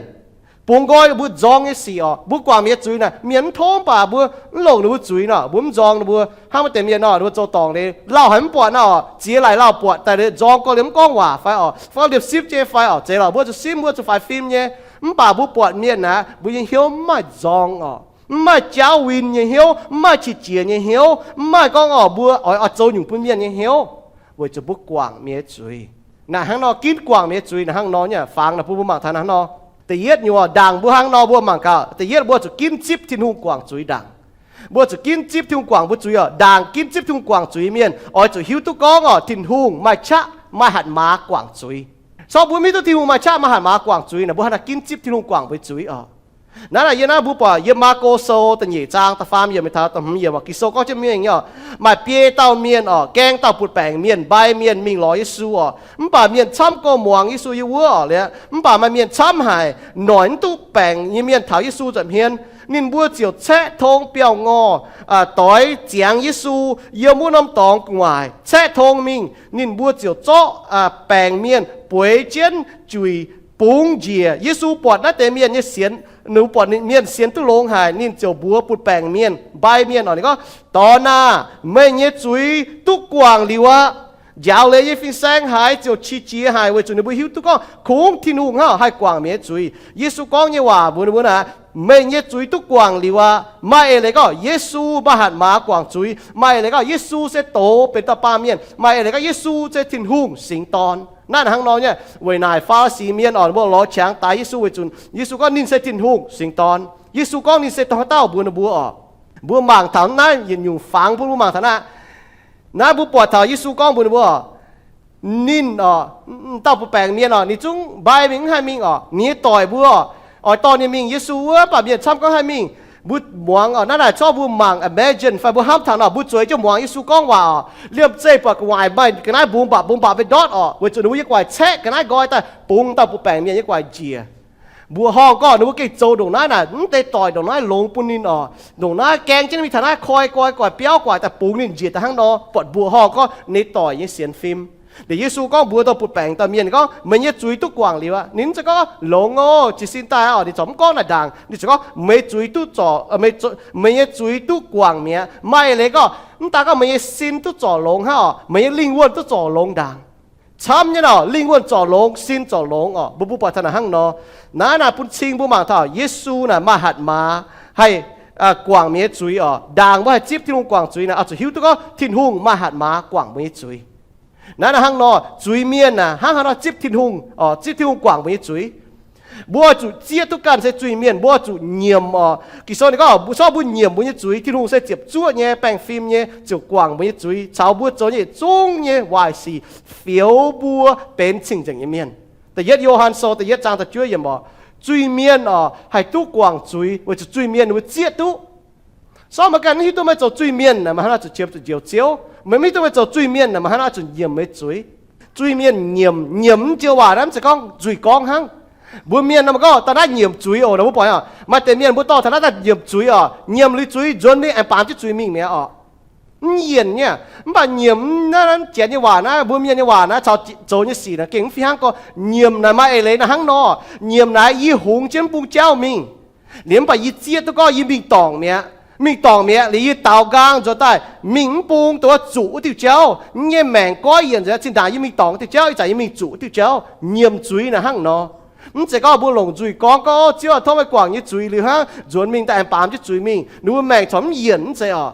bungx nqoi ninh mbuo nzorng nyei sic oc. Mbuo guangc mienh nyei zuiz naaic, mienh mv tov, mv baac mbuo mv longc ninh mbuo zuiz nor, mbuo mv nzorng ninh mbuo. Hnangv maaih deix mienh nor, ninh mbuo zoux dorngc liuz, lauh haic mv buatc nor, ziex laaic lauh buatc daaih liuz, nzorng gorngv liuz mv gorngv waac fai oc, fai liepc sipv jienv fai oc, zeiz lorqc, mbuo zuqc simv, mbuo zuqc faix fim nyei. Mv baac mbuo buatc mienh naaic, mbuo nyei hnyouv mv maaih nzorng oc, mv maaih jaauv win nyei hnyouv, mv maaih qiex jiez nyei hnyouv, mv maaih gorngv oc mbuo oix, oix zoux nyungc bun mienh nyei hnyouv. weic zuqc mbuo guangc mienh nyei zuiz. Naaic hnangv nor, ginv guangc mienh nyei zuiz naaic hnangv nor nyei, fangx naaic bun mbuo mangc taux naaic hnangv nor. Da'yietv nyungc, ndaangc mbuo hnangv nor mbuo mangc gaax, da'yietv mbuo zuqc ginv zipv Tin-Hungh guangc zuiz ndaangc. Mbuo zuqc ginv zipv Tin-Hungh guangc mbuo zuiz oc. Ndaangc ginv zipv Tin-Hungh guangc zuiz mienh oix zuqc hiuv duqv gorngv oc, Tin-Hungh maaih qaqv maaih hatc maaz guangc zuiz. Sorng mbuo mv hiuv duqv Tin-Hungh maaih qaqv maaih hatc maaz guangc zuiz naaic, mbuo hnangv naaic ginv zipv Tin-Hungh guangc mbuo zuiz oc. Naaiv naaic yie naaiv mbuo buatc yiem Maako Sou da'nyeic zaang da'faam yiemc mingh taux da'hmz yiemc oc, Ging-Sou gorngv jienv mingh nyei oc, maaih biei dauh mienh oc, gaeng dauh butv-baengc mienh, mbai mienh mingh lorz Yesu oc. Mv baac mienh camv gorx muangx Yesu yiem wuov oc. Liuz mv baac maaih mienh camv haic, noic mv duqv baengc nyei mienh taux Yesu nza'hmien. Ninh mbuo ziouc caeqv tong biauv-ngorh doix ziangx Yesu yiem wuov norm dorngx gu'nguaaic, caeqv tong mingh. Ninh mbuo ziouc zorqv baengc mienh bueix jienv juic bungx njiec. Yesu buatc naaiv deix mienh nyei sienx, ninh buatc mienh sienx duqv longx haic, ninh ziouc mbuox butv-baengc mienh, mbai mienh oc, ninh gorngv, Dorn aah! Meih nyei zuiz duqv guangc liuz aqv. Njaaux leiz nyei fin-saeng haiz ziouc qiex jiez haic, weic zuqc ninh mbuo hiuv duqv gorngv kungx Tin-Hungh hnangv haih guangc mienh nyei zuiz. Yesu gorngv nyei waac mbuox ninh mbuo naaic, Meih nyei zuiz duqv guangc liuz aqv. Maaih eix leiz gorngv Yesu maaih hatc maaz guangc zuiz. Maaih eix leiz gorngv Yesu se doz benx dauh baamh mienh. Maaih eix leiz gorngv Yesu se Tin-Hungh singx dorn. Naaiv hnangv nor nyei, weic naaic Faa^li^si mienh oc, mbuo lorz qangx daix Yesu weic zuqc Yesu gorngv ninh se Tin-Hungh singx dorn. Yesu gorngv ninh se dongh haaix dauh mbuox ninh mbuo oc. Mbuo mangc taux naaiv yietc nyungc fangx bun mbuo mangc taux naaiv. Naaiv mbuo buatc taux Yesu gorngv mbuox ninh mbuo oc, ninh oc, dauh butv-baengc mienh oc, ninh zungv mbai mingh mv haih mingh oc. Ninh nyei doic mbuo oix dorh ninh mingh Yesu wuov, mv baac mienh camv gorngv haih mingh. Mbuo muangx oc, naaiv naaic corc mbuo mangc imagine fai mbuo hnamv taux nor, mbuo zueiz jienv muangx Yesu gorngv waac oc. Liemh zeih buatc gu'nguaaic maaih ga'naaiv mbungx mbapc mbungx mbapc mingh ndortv oc, weic zuqc ninh mbuo nyei gu'nguaaic caeqv ga'naaiv nqoi daaih bungx dauh butv-baengc mienh nyei gu'nguaaic njiec. Mbuoqc horngh gorngv ninh mbuo gengh zoux ndongc naaiv naaic, mv deix doic ndongc naaiv longx bun ninh oc. Ndongc naaiv gaeng jienv mingh taux naaiv koi nqoi gu'nguaaic biauv gu'nguaaic daaih bungx ninh njiec daaih hnangv nor, buatc mbuoqc horngh gorngv ninh doic nyei sienx fim. Liuz Yesu gorngv mbuox dauh butv-baengc dauh mienh gorngv, Meih nyei zuiz duqv guangc liuz aqv. Ninh mv zeiz gorngv, Longx oc, jiez sin daaih oc. Ninh corc mv gorngv naaic ndaangc. Ninh corc gorngv, Meih zuiz duqv zorc, meih nyei zuiz duqv guangc mi'aqv. Maaih eix leiz gorngv mv daaih gorngv meih nyei sin duqv zorc longx hnangv oc, meih nyei lingh wuonh duqv zorc longx ndaangc. Camv nyei nor, lingh wuonh zorc longx, sin zorc longx oc. Mbuo mbuo buatc taux naaic hnangv nor. Naaiv naaic bun cing mbuo mangc taux Yesu naaic maaih hatc maaz haih guangc mienh nyei zuiz oc. Ndaangc mbuo haih zipv Tin-Hungh guangc zuiz naaic, oix zuqc hiuv duqv gorngv Tin-Hungh maaih hatc maaz guangc mbuo nyei zuiz. Naaiv naaic hnangv nor, zuiz-mienh naaic hnangv haaix nor zipv Tin-Hungh oc, zipv Tin-Hungh guangc mbuo nyei zuiz? Mbuo oix zuqc zieqv duqv ganh se zuiz-mienh, mbuo oix zuqc nyiemc oc. Ging-Sou ninh gorngv, mbuo corc mbuo nyiemc mbuo nyei zuiz, Tin-Hungh se ziepc zuoqv nyei, baengh fim nyei, ziouc guangc mbuo nyei zuiz caux mbuo zoux nyei yietc zungv nyei waaic sic, fioux mbuo benx cing-nzengc nyei mienh. Da'yietv Yo^han Sou da'yietv zaang da'juov yiemc oc, zuiz-mienh oc haih duqv guangc zuiz weic zuqc zuiz-mienh ninh mbuo zieqv duqv. Sorng meih ganh mv hiuv duqv meih zoux zuiz-mienh naaic, meih hnangv naaic zuqc qiemx zuqc njoux Ziouv. Meih mv hiuv duqv meih zoux zuiz-mienh naaic, meih hnangv naaic zuqc nyiemc meih zuiz. Zuiz-mienh nyiemc, nyiemc mv joux waac naaiv mv zeiz gorngv nzuih gorngv hnangv. Mbuo mienh nor gorngv daaih naaiv nyiemc zuiz oc, mbuo buatc, maaih deix mienh mbuo dorh taux naaiv daaih nyiemc zuiz oc, nyiemc liuz zuiz nzuonx mingh aengx baamz jienv zuiz mingh mi'aqv oc. Mv yienc nyei. Mv baac nyiemc naaiv, naaiv janx nyei waac naaiv, mbuo mienh nyei waac naaiv caux zoux nyei sic naaic gengh mv fih hnangv gorngv nyiemc naaic maaih eix leiz naaiv hnangv nor. Nyiemc naaic yie hungx jienv mv bung jauv mingh, liuz mv baac yie zieqv duqv gorngv yie mingh dorngc mi'aqv. Mingh dorngc mi'aqv liuz yie daaux nqaang nzuonx daaih mingh mv bung dongh zuqc wuov diuh jauv, mv nyei maengc goiv yienc nzuonx, zinh ndaangc yie mingh dorngc diuh jauv, ih zanc yie mingh zuqc diuh jauv. Nyiemc zuiz naaic hnangv nor. Mv zeiz gorngv mbuo longc nzuih gorngv, gorngv, Ziouv aac, tov meih guangc nyei zuiz liuz hnangv, nzuonx mingh daaih aengx baamz jienv zuiz mingh, ninh mbuo maengc corc mv yienc, mv zeiz oc.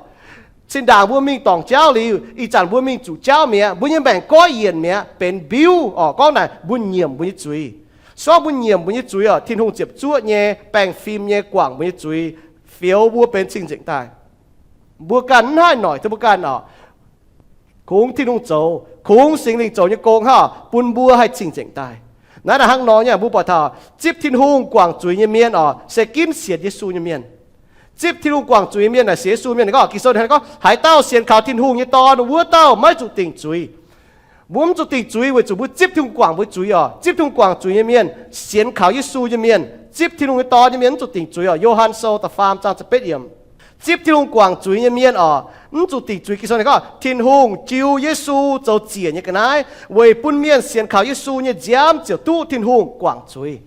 Zinh ndaangc mbuo mingh dorngc jauv liuz, ih zanc mbuo mingh zuqc jauv mi'aqv, mbuo nyei maengc goiv yienc mi'aqv, benx mbiuv oc. Gorngv naaic mbuo nyiemc mbuo nyei zuiz. Sorng mbuo nyiemc mbuo nyei zuiz oc, Tin-Hungh ziepc zuoqv nyei, baengh fim nyei guangc mbuo nyei zuiz, fioux mbuo benx cing-nzengc daaih. Mbuo ganh mv haih noic duqv mbuo ganh oc. Kungx Tin-Hungh zoux, kungx Singx Lingh zoux nyei gong hnangv oc, bun mbuo haih cing-nzengc daaih. Naaiv naaic hnangv nor nyei, mbuo buatc taux zipv Tin-Hungh guangc zuiz nyei mienh oc, se ginv sienx Yesu nyei mienh. Zipv Tin-Hungh guangc zuiz nyei mienh naaic sienx Yesu mienh. Ninh gorngv, Ging-Sou ninh gorngv, Haaix dauh sienx kaux Tin-Hungh nyei Dorn, wuov dauh maiv zuqc dingc zuiz. Mbuo mv zuqc dingc zuiz weic zuqc mbuo zipv Tin-Hungh guangc mbuo nyei zuiz oc. Zipv Tin-Hungh guangc zuiz nyei mienh, sienx kaux Yesu nyei mienh, zipv Tin-Hungh nyei Dorn nyei mienh mv zuqc dingc zuiz oc. Yo^han Sou da'faam zaang ziepc betv yiemc. Zipv Tin-Hungh guangc zuiz nyei mienh oc, mv zuqc dingc zuiz. Ging-Sou ninh gorngv, Tin-Hungh jiu Yesu zoux ziec nyei ga'naaiv weic bun mienh sienx kaux Yesu nyei nziaamv ziouc duqv Tin-Hungh guangc zuiz.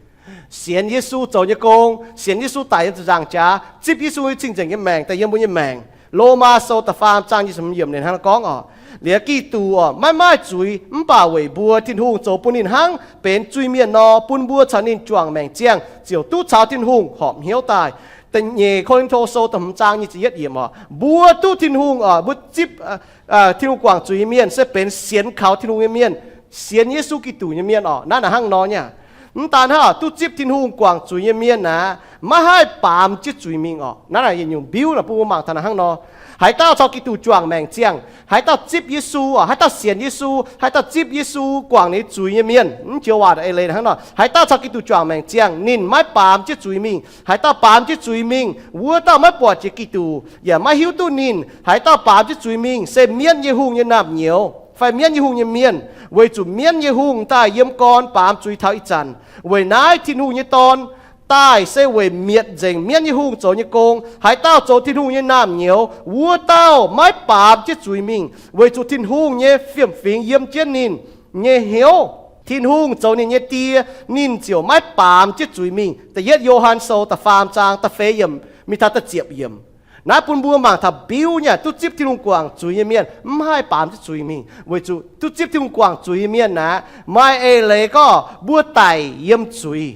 Sienx Yesu zoux nyei gong, sienx Yesu daic yiem ziepc nzaangc jaax, zipv Yesu nyei cing-nzengc nyei maengc daaih yiem mbuo nyei maengc. Lomaa Sou da'faam zaang nyic ziepc hmz yiemc ninh hnangv gorngv oc, Liuz Giduc oc, maiv maaih zuiz, mv baac weic mbuo Tin-Hungh zoux bun ninh hnangv benx zuiz-mienh nor, bun mbuo caux ninh juangc maengc ziangh ziouc duqv caux Tin-Hungh horpc hnyouv daaih. Da'nyeic Ko^lin^to Sou da'hmz zaang nyic ziepc yietv yiemc oc, mbuo duqv Tin-Hungh oc, mbuo zipv Tin-Hungh guangc zuiz nyei mienh se benx sienx kaux Tin-Hungh nyei mienh, sienx Yesu Giduc nyei mienh orqc. Naaiv naaic hnangv nor nyei. Mv daan hnangv, duqv zipv Tin-Hungh guangc zuiz nyei mienh aeqv, maiv haih baamz jienv zuiz mingh orqc. Naaiv naaic yietc nyungc mbiuv naaic bun mbuo mangc taux naaic hnangv nor. Haaix dauh caux Giduc juangc maengc ziangh, haaix dauh zipv Yesu, haaix dauh sienx Yesu, haaix dauh zipv Yesu guangc ninh zuiz nyei mienh, mv joux waac eix leiz hnangv nor, haaix dauh caux Giduc juangc maengc ziangh, ninh maiv baamz jienv zuiz mingh. Haaix dauh baamz jienv zuiz mingh, wuov dauh maiv buatc jiex Giduc, yaac maiv hiuv duqv ninh. Haaix dauh baamz jienv zuiz mingh se mienv nyei hungh nyei naamh nyouz fai mienv nyei hungh nyei mienh, weic zuqc mienv nyei hungh daaih yiem gorn baamz zuiz taux ih zanc. Weic naaiv Tin-Hungh nyei Dorn daaih se weic mietc nzengc mienv nyei hungh zoux nyei gong. Haaix dauh zoux Tin-Hungh nyei naamh nyouz, wuov dauh maiv baamz jienv zuiz mingh, weic zuqc Tin-Hungh nyei fiem-fingx yiem jienv ninh nyei hnyouv. Tin-Hungh zoux ninh nyei Die, ninh ziouc maiv baamz jienv zuiz mingh. Da'yietv Yo^han Sou da'faam zaang da'feix yiemc mingh taux da'ziepc yiemc. Naaiv bun mbuo mangc taux mbiuv nyei, duqv zipv Tin-Hungh guangc zuiz nyei mienh mv haih baamz jienv zuiz mingh, weic zuqc duqv zipv Tin-Hungh guangc zuiz nyei mienh aeqv, maaih eix leiz gorngv mbuo daic yiem zuiz,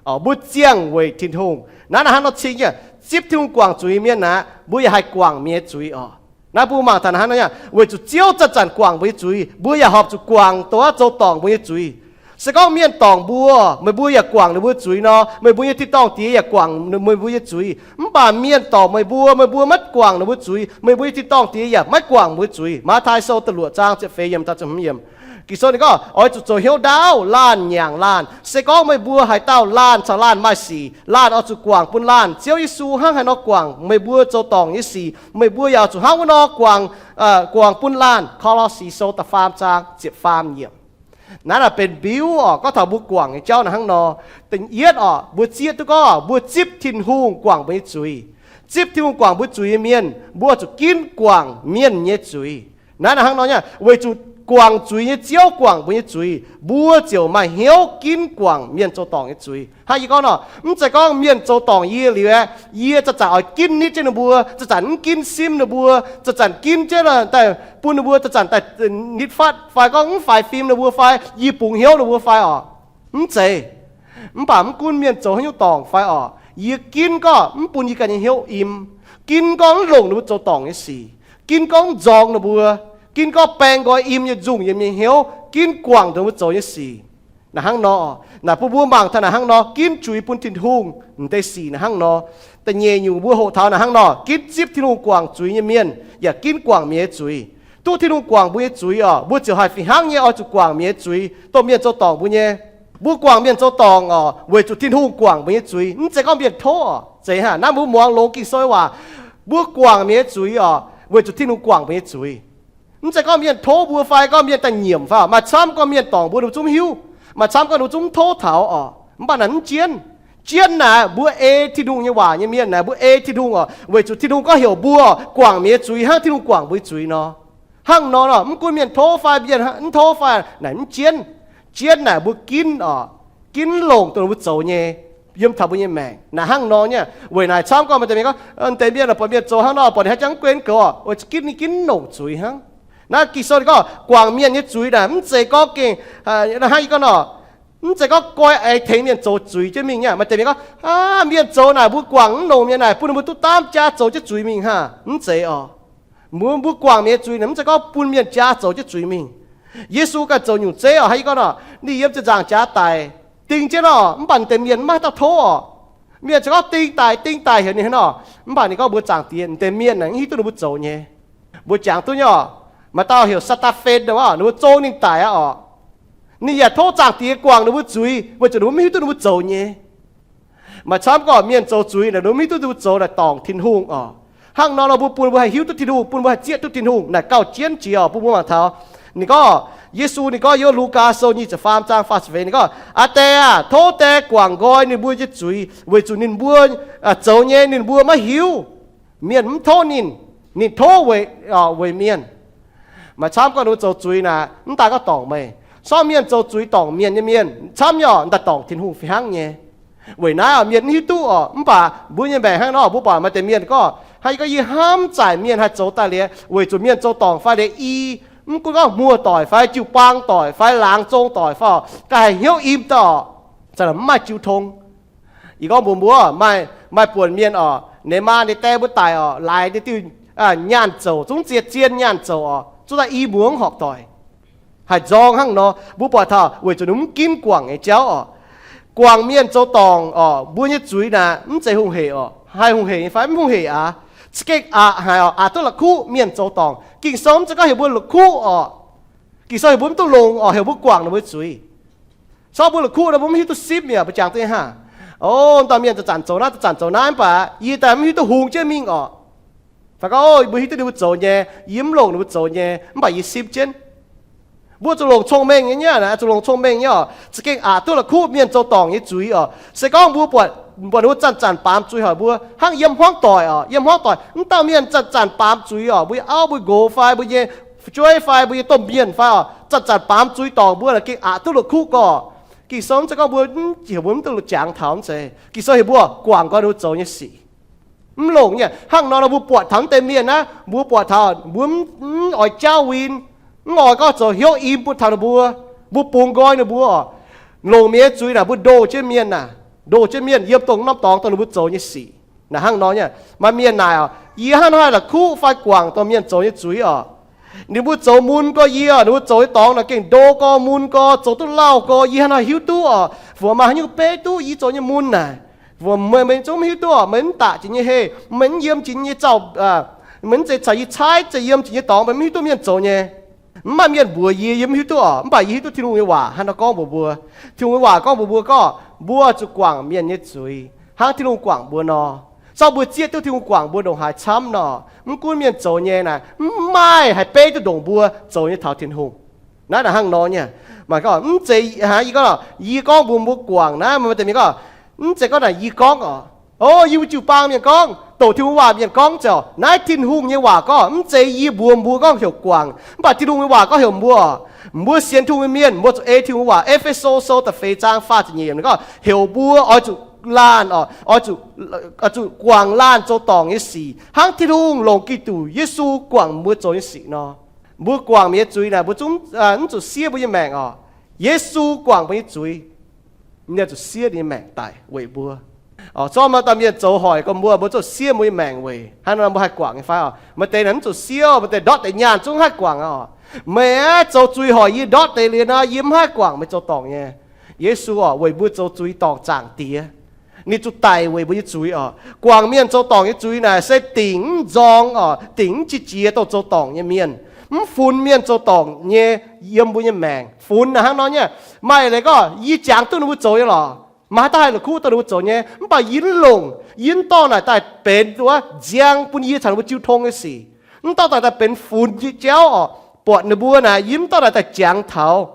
mbuo ziangh weic Tin-Hungh. Naaiv naaic hnangv nor cing nyei, zipv Tin-Hungh guangc zuiz nyei mienh aeqv, mbuo yaac haih guangc mienh nyei zuiz orqc. Naaiv bun mbuo mangc taux naaic hnangv nor nyei, weic zuqc Ziouv zanc-zanc guangc mbuo nyei zuiz, mbuo yaac horpc zuqc guangc dongh zuov zoux dorngc mbuo nyei zuiz. Se gorngv mienh dorngc mbuo, meih mbuo yaac guangc ninh mbuo zuiz nor, meih mbuo nyei tin-dorngh Diex yaac guangc meih mbuo nyei zuiz. Mv baac mienh dorngc meih mbuo, meih mbuo maiv guangc ninh mbuo zuiz, meih mbuo nyei tin-dorngh Diex yaac maiv guangc meih mbuo zuiz. Matv^taai Sou da'luoqc zaang ziepc feix yiemc taux ziepc hmz yiemc. Ging-Sou ninh gorngv, oix zuqc zoux hnyouv ndaauv, laanh nyanc laanh. Se gorngv meih mbuo haaix dauh laanh caux laanh maaih sic, laanh oix zuqc guangc bun laanh. Ziouv Yesu hnangv haaix nor guangc meih mbuo zoux dorngc nyei sic, meih mbuo yaac oix zuqc hnangv wuov nor guangc, guangc bun laanh. Ko^lo^si Sou da'faam zaang ziepc faam yiemc. Naaiv naaic benx mbiuv orqc, gorngv taux mbuo guangc nyei jauv naaic hnangv nor. Da'yietv orqc, mbuo zieqv duqv gorngv mbuo zipv Tin-Hungh guangc mbuo nyei zuiz. Zipv Tin-Hungh guangc mbuo zuiz nyei mienh, mbuo zuqc ginv guangc mienh nyei zuiz. Naaiv naaic hnangv nor nyei, weic zuqc guangc zuiz nyei Ziouv guangc mbuo nyei zuiz, mbuo ziouc maaih hnyouv ginv guangc mienh zoux dorngc nyei zuiz. Hnangv yie gorngv nor, mv zeiz gorngv mienh zoux dorngc yie liuz aeqv, yie zanc-zanc oix ginv nitv jienv ninh mbuo, zanc-zanc mv ginv simv ninh mbuo, zanc-zanc ginv jienv daaih bun ninh mbuo zanc-zanc daaih nitv fatv, fai gorngv mv faix fim ninh mbuo fai yie bungx hnyouv ninh mbuo fai orqc. Mv zeiz. Mv baac mv gunv mienh zoux haaix nyungc dorngc fai orqc, yie ginv gorngv mv bun yie ganh nyei hnyouv im, ginv gorngv mv longc ninh mbuo zoux dorngc nyei sic, ginv gorngv mv nzorng ninh mbuo, ginv gorngv baeng nqoi im nyei nzungh yiem nyei hnyouv, ginv guangc ninh mbuo zoux nyei sic. Naaic hnangv nor, naaic bun mbuo mangc taux naaic hnangv nor ginv zuiz bun Tin-Hungh m'deix sic naaic hnangv nor. Da'nyeic nyungc mbuo hoqc taux naaic hnangv nor, ginv zipv Tin-Hungh guangc zuiz nyei mienh yaac ginv guangc mienh nyei zuiz. Duqv Tin-Hungh guangc mbuo nyei zuiz orqc, mbuo ziouc haih fih hnangv nyei oix zuqc guangc mienh nyei zuiz, dongh mienh zoux dorngc mbuo nyei. Mbuo guangc mienh zoux dorngc orqc, weic zuqc Tin-Hungh guangc mbuo nyei zuiz. Mv zeiz gorngv mienh tov orqc. Zeiz hnangv naaiv mbuo muangx longx Ging-Sou nyei waac, mbuo guangc mienh nyei zuiz orqc, weic zuqc Tin-Hungh guangc mbuo nyei zuiz. Mv zeiz gorngv mienh tov mbuo fai gorngv mienh daaih nyiemc fai orqc. Maaih camv gorngv mienh dorngc mbuo ninh mbuo zungv mv hiuv. Maaih camv gorngv ninh mbuo zungv mv tov taux orqc. Mv baac naaic mv jienv. Jienv naaic mbuo ei Tin-Hungh nyei waac nyei mienh naaic, mbuo ei Tin-Hungh orqc, weic zuqc Tin-Hungh gorngv heuc mbuo guangc mienh nyei zuiz hnangv Tin-Hungh guangc mbuo nyei zuiz nor. Hnangv nor, mv gunv mienh tov fai mienh mv tov fai naaic mv jienv. Jienv naaic mbuo ginv orqc, ginv longc dongh mbuo zoux nyei, yiem taux mbuo nyei maengc. Naaic hnangv nor nyei. Weic naaic camv gorngv maaih deix mienh gorngv, deix mienh buatc mienh zoux hnangv nor, buatc ninh hnangv jangv guenv goux orqc, oix ginv ninh ginv longc zuiz hnangv. Naaiv Ging-Sou ninh gorngv guangc mienh nyei zuiz naaic mv zeiz gorngv gengh, hnangv yie gorngv nor, mv zeiz gorngv goiv eix tengx mienh zoux zuiz jienv mingh nyei. Maaih deix mienh gorngv, aa, mienh zoux naaic mbuo guangc mv longc mienh naaic bun ninh mbuo duqv daamv jaax zoux jienv zuiz mingh hnangv. Mv zeiz orqc. Mbuo, mbuo guangc mienh nyei zuiz naaic mv zeiz gorngv bun mienh jaax zoux jienv zuiz mingh. Yesu ganh zoux nyungc zeiv orqc, hnangv yie gorngv nor, ninh yiem ziepc nzaangc jaax daic, ding jienv orqc, mv baac deix mienh mv maaih dauh tov orqc. Mienh ziouc gorngv ding daic, ding daic heuc ninh hnangv nor. Mv baac ninh gorngv mbuox zaangc diex, deix mienh naaic mv hiuv duqv ninh mbuo zoux nyei. Mbuo jangx duqv nyei orqc, maaih dauh heuc Saa^taa^fen nor, ninh mbuo zong ninh daic aqv orqc. Ninh yaac tov zaangc diex guangc ninh mbuo zuiz weic zuqc ninh mbuo mv hiuv duqv ninh mbuo zoux nyei. Maaih camv gorngv mienh zoux zuiz naaic, ninh mbuo mv hiuv duqv ninh mbuo zoux naaic dorngc Tin-Hungh orqc. Hnangv nor nor mbuo bun mbuo haih hiuv duqv Tin-Hungh, bun mbuo haih zieqv duqv Tin-Hungh naaic gauh jienv jiex orqc. Bun mbuo mangc taux ninh gorngv, Yesu ninh gorngv yiem Lugaa Sou nyic ziepc faam zaang faah ziepc feix, ninh gorngv, Aa Die aah, tov Die guangc nqoi ninh mbuo nyei zuiz, weic zuqc ninh mbuo zoux nyei ninh mbuo maiv hiuv. Mienh mv tov ninh, ninh tov weic, weic mienh. Maaih camv gorngv ninh mbuo zoux zuiz naaic mv daaih gorngv dorngc meih. Sortv mienh zoux zuiz dorngc mienh nyei mienh camv nyei orqc, daaih dorngc Tin-Hungh fih hnangv nyei. Weic naaiv orqc, mienh mv hiuv duqv orqc, mv baac mbuo nyei maengc hnangv nor, mbuo buatc maaih deix mienh gorngv, hnangv yie gorngv, yie hnamv zaaic mienh haih zoux daaih liuz, weic zuqc mienh zoux dorngc fai liuz i, mv gunv gorngv muoz-doic fai jiu-baang doic fai laangz zong doic fai orqc, ganh haih hnyouv im daaih orqc, mv maaih jiu tong. Yie gorngv mbuox mbuo, maaih buonc mienh orqc, ninh maa ninh die mbuo daic orqc, laaix nyei diuh nyaanh zouc, zungv ziex zien nyaanh zouc oc, zungv daaih i muoz horpc doic. Haih nzorng hnangv nor, mbuo buatc taux weic zuqc ninh mv ginv guangc nyei jauv oc. Guangc mienh zoux dorngc oc, mbuo nyei zuiz naaic mv zeiz hungh hec oc. Haih hungh hec nyei fai? Mv hungh hec aqv. Za'gengh aqc haic oc, aqc duqv la'kuqv mienh zoux dorngc. Ging-Sou mv zeiz gorngv heuc mbuo la'kuqv oc. Ging-Sou heuc mbuo mv duqv longx oc, heuc mbuo guangc ninh mbuo zuiz. Corc mbuo la'kuqv nor, mbuo mv hiuv duqv sipv mi'aqv. Mbuo jangx duqv hnangv, o, dauh mienh zanc-zanc zoux naaiv, zanc-zanc zoux naaiv, mv baac yie daaih mv hiuv duqv hungx jienv mingh oc. Fai gorngv, o, mbuo hiuv duqv ninh mbuo zoux nyei, yie mv longc ninh mbuo zoux nyei, mv baac yie sipv jienv. Mbuo zuqc longc cong-mengh nyei, nyei zuqc longc cong-mengh nyei oc. Za'gengh aqc duqv la'kuqv mienh zoux dorngc nyei zuiz oc. Se gorngv mbuo buatc, buatc ninh mbuo zanc-zanc baamz zuiz haic mbuo, hnangv yiem hmuangv doic oc, yiem hmuangv doic, mv dauh mienh zanc-zanc baamz zuiz oc, mbuo nyei auv, mbuo nqox fai mbuo nyei fu'jueiv fai mbuo nyei domh mienh fai oc, zanc-zanc baamz zuiz dorngc mbuo, gengh aqc duqv la'kuqv gorx. Ging-Sou mv zeiz gorngv mbuo, heuc mbuo mv duqv longc jangx taux, mv zeiz. Ging-Sou heuc mbuo guangc gorx ninh mbuo zoux nyei sic. Mv longc nyei. Hnangv nor nor mbuo buatc taux mv deix mienh naaiv, mbuo buatc taux mbuo mv oix jauv win, mv oix gorngv zoux hnyouv im bun taux ninh mbuo, mbuo bungx nqoi ninh mbuo oc. Longc mienh nyei zuiz naaic mbuo ndoh jienv mienh naaic, ndoh jienv mienh yiem dongh norm dorngx dongh ninh mbuo zoux nyei sic. Naaic hnangv nor nyei. Maaih mienh naaic oc, yie hnangv haaix la'kuqv fai guangc dongh mienh zoux nyei zuiz oc. Ninh mbuo zoux mun gorx yie oc, ninh mbuo zoux nyei dorngx naaic gengh ndo gorx mun gorx, zoux duqv lauh gorx, yie hnangv haaix hiuv duqv oc. Fungc maaih haaix nyungc beiv duqv yie zoux nyei mun naaic? Fungc meih, meih zungv mv hiuv duqv oc. Meih mv daqc jiex nyei heh, meih mv yiem jiex nyei zaux, meih mv zeiz caux yie caaiv, zeiz yiem jiex nyei dorngx, meih mv hiuv duqv mienh zoux nyei. Mv maaih mienh mbuox yie, yie mv hiuv duqv oc. Mv baac yie hiuv duqv Tin-Hungh nyei waac hnangv nor gorngv mbuox mbuo. Tin-Hungh nyei waac gorngv mbuox mbuo gorngv, mbuo zuqc guangc mienh nyei zuiz hnangv Tin-Hungh guangc mbuo nor. Sorng mbuo zieqv duqv Tin-Hungh guangc mbuo ndongc haaix camv nor, mv gunv mienh zoux nyei naaic, mv maaih haih beiv duqv ndongc mbuo zoux nyei taux Tin-Hungh. Naaiv naaic hnangv nor nyei. Mv zeiz, yie gorngv, yie gorngv mbuox mbuo guangc naaiv, maaih deix mienh gorngv, mv zeiz gorngv naaic yie gorngv oc. O, yie mbuo jiu-baang mienh gorngv, douc Tin-Hungh waac mienh gorngv ziouc, naaiv Tin-Hungh nyei waac gorngv, mv zeiz yie mbuox mbuo gorngv heuc guangc. Mv baac Tin-Hungh nyei waac gorngv heuc mbuo, mbuo sienx Tin-Hungh nyei mienh, mbuo zuqc ei Tin-Hungh waac. E^fe^so Sou da'feix zaang faah ziepc nyeic yiemc gorngv heuc mbuo oix zuqc laanh oc, oix zuqc, oix zuqc guangc laanh zoux dorngc nyei sic hnangv Tin-Hungh longc Giduc Yesu guangc mbuo zoux nyei sic nor. Mbuo guangc mienh nyei zuiz naaic, mbuo zungv mv zuqc siev mbuo nyei maengc oc. Yesu guangc mbuo nyei zuiz, ninh zuqc siev ninh nyei maengc daic weic mbuo. Zorqv maaih dauh mienh zoux hoic gorx mbuo, mbuo zuqc siev mbuo nyei maengc weic. Hnangv nor mbuo haih guangc nyei fai oc? Maaih deix naaic mv zuqc siev, maaih deix ndortv deix nyaanh zungv haih guangc oc. Meih aeqv, zoux zuiz hoic yie ndortv deix liuz nor, yie mv haih guangc meih zoux dorngc nyei. Yesu oc, weic mbuo zoux zuiz dorngc zaangc Diex. Ninh zuqc daic weic mbuo nyei zuiz oc. Guangc mienh zoux dorngc nyei zuiz naaic se dingc mv nzorng oc, dingc mv qiex jiez dongh zoux dorngc nyei mienh, mv funx mienh zoux dorngc nyei yiem mbuo nyei maengc. Funx naaic hnangv nor nyei. Maaih leiz gorngv yie jangx duqv ninh mbuo zoux nyei lorqc, maaih haaix dauh haih la'kuqv dongh ninh mbuo zoux nyei, mv baac yie mv longc. Yie mv dorh naaic daaih benx wuov nziang bun yie caux ninh mbuo jiu tong nyei sic. Mv dorh naaic daaih benx funx nyei jauv oc. Buatc ninh mbuo naaic, yie mv dorh naaic daaih jangx taux.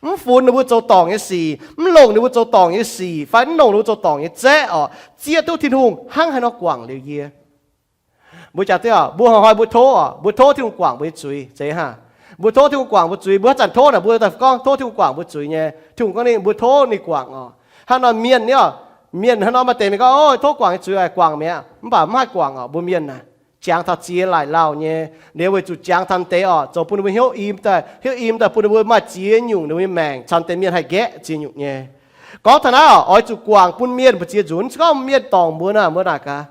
Mv funx ninh mbuo zoux dorngc nyei sic, mv longc ninh mbuo zoux dorngc nyei sic fai mv longc ninh mbuo zoux dorngc nyei zaeqv oc, zieqv duqv Tin-Hungh hnangv haaix nor guangc liuz yie. Mbuo jangx duqv, mbuo hnoi-hnoi mbuo tov, mbuo tov Tin-Hungh guangc mbuo nyei zuiz, zeiz hnangv. Mbuo tov Tin-Hungh guangc mbuo zuiz, mbuo haaix zanc tov naaic mbuo daaih gorngv tov Tin-Hungh guangc mbuo zuiz nyei. Tin-Hungh gorngv ninh mbuo tov ninh guangc oc. Hnangv nor mienh, mienh hnangv nor maaih deix mienh gorngv, o, tov guangc nyei zuiz, guangc mi'aqv, mv baac mv haih guangc oc. Mbuo mienh naaic, jangx taux ziex laaic lauh nyei, liuz weic zuqc jangx taux deix oc, zoux bun ninh mbuo hnyouv im daaih, hnyouv im daaih bun ninh mbuo maaih ziex nyungc ninh mbuo nyei maengc, caux deix mienh haih nqaeqv ziex nyungc nyei. Gorngv taux naaiv oc, oix zuqc guangc bun mienh mbu'ziex nzunc. Se gorngv mienh dorngc mbuo naaic, mbuo naaic gaax.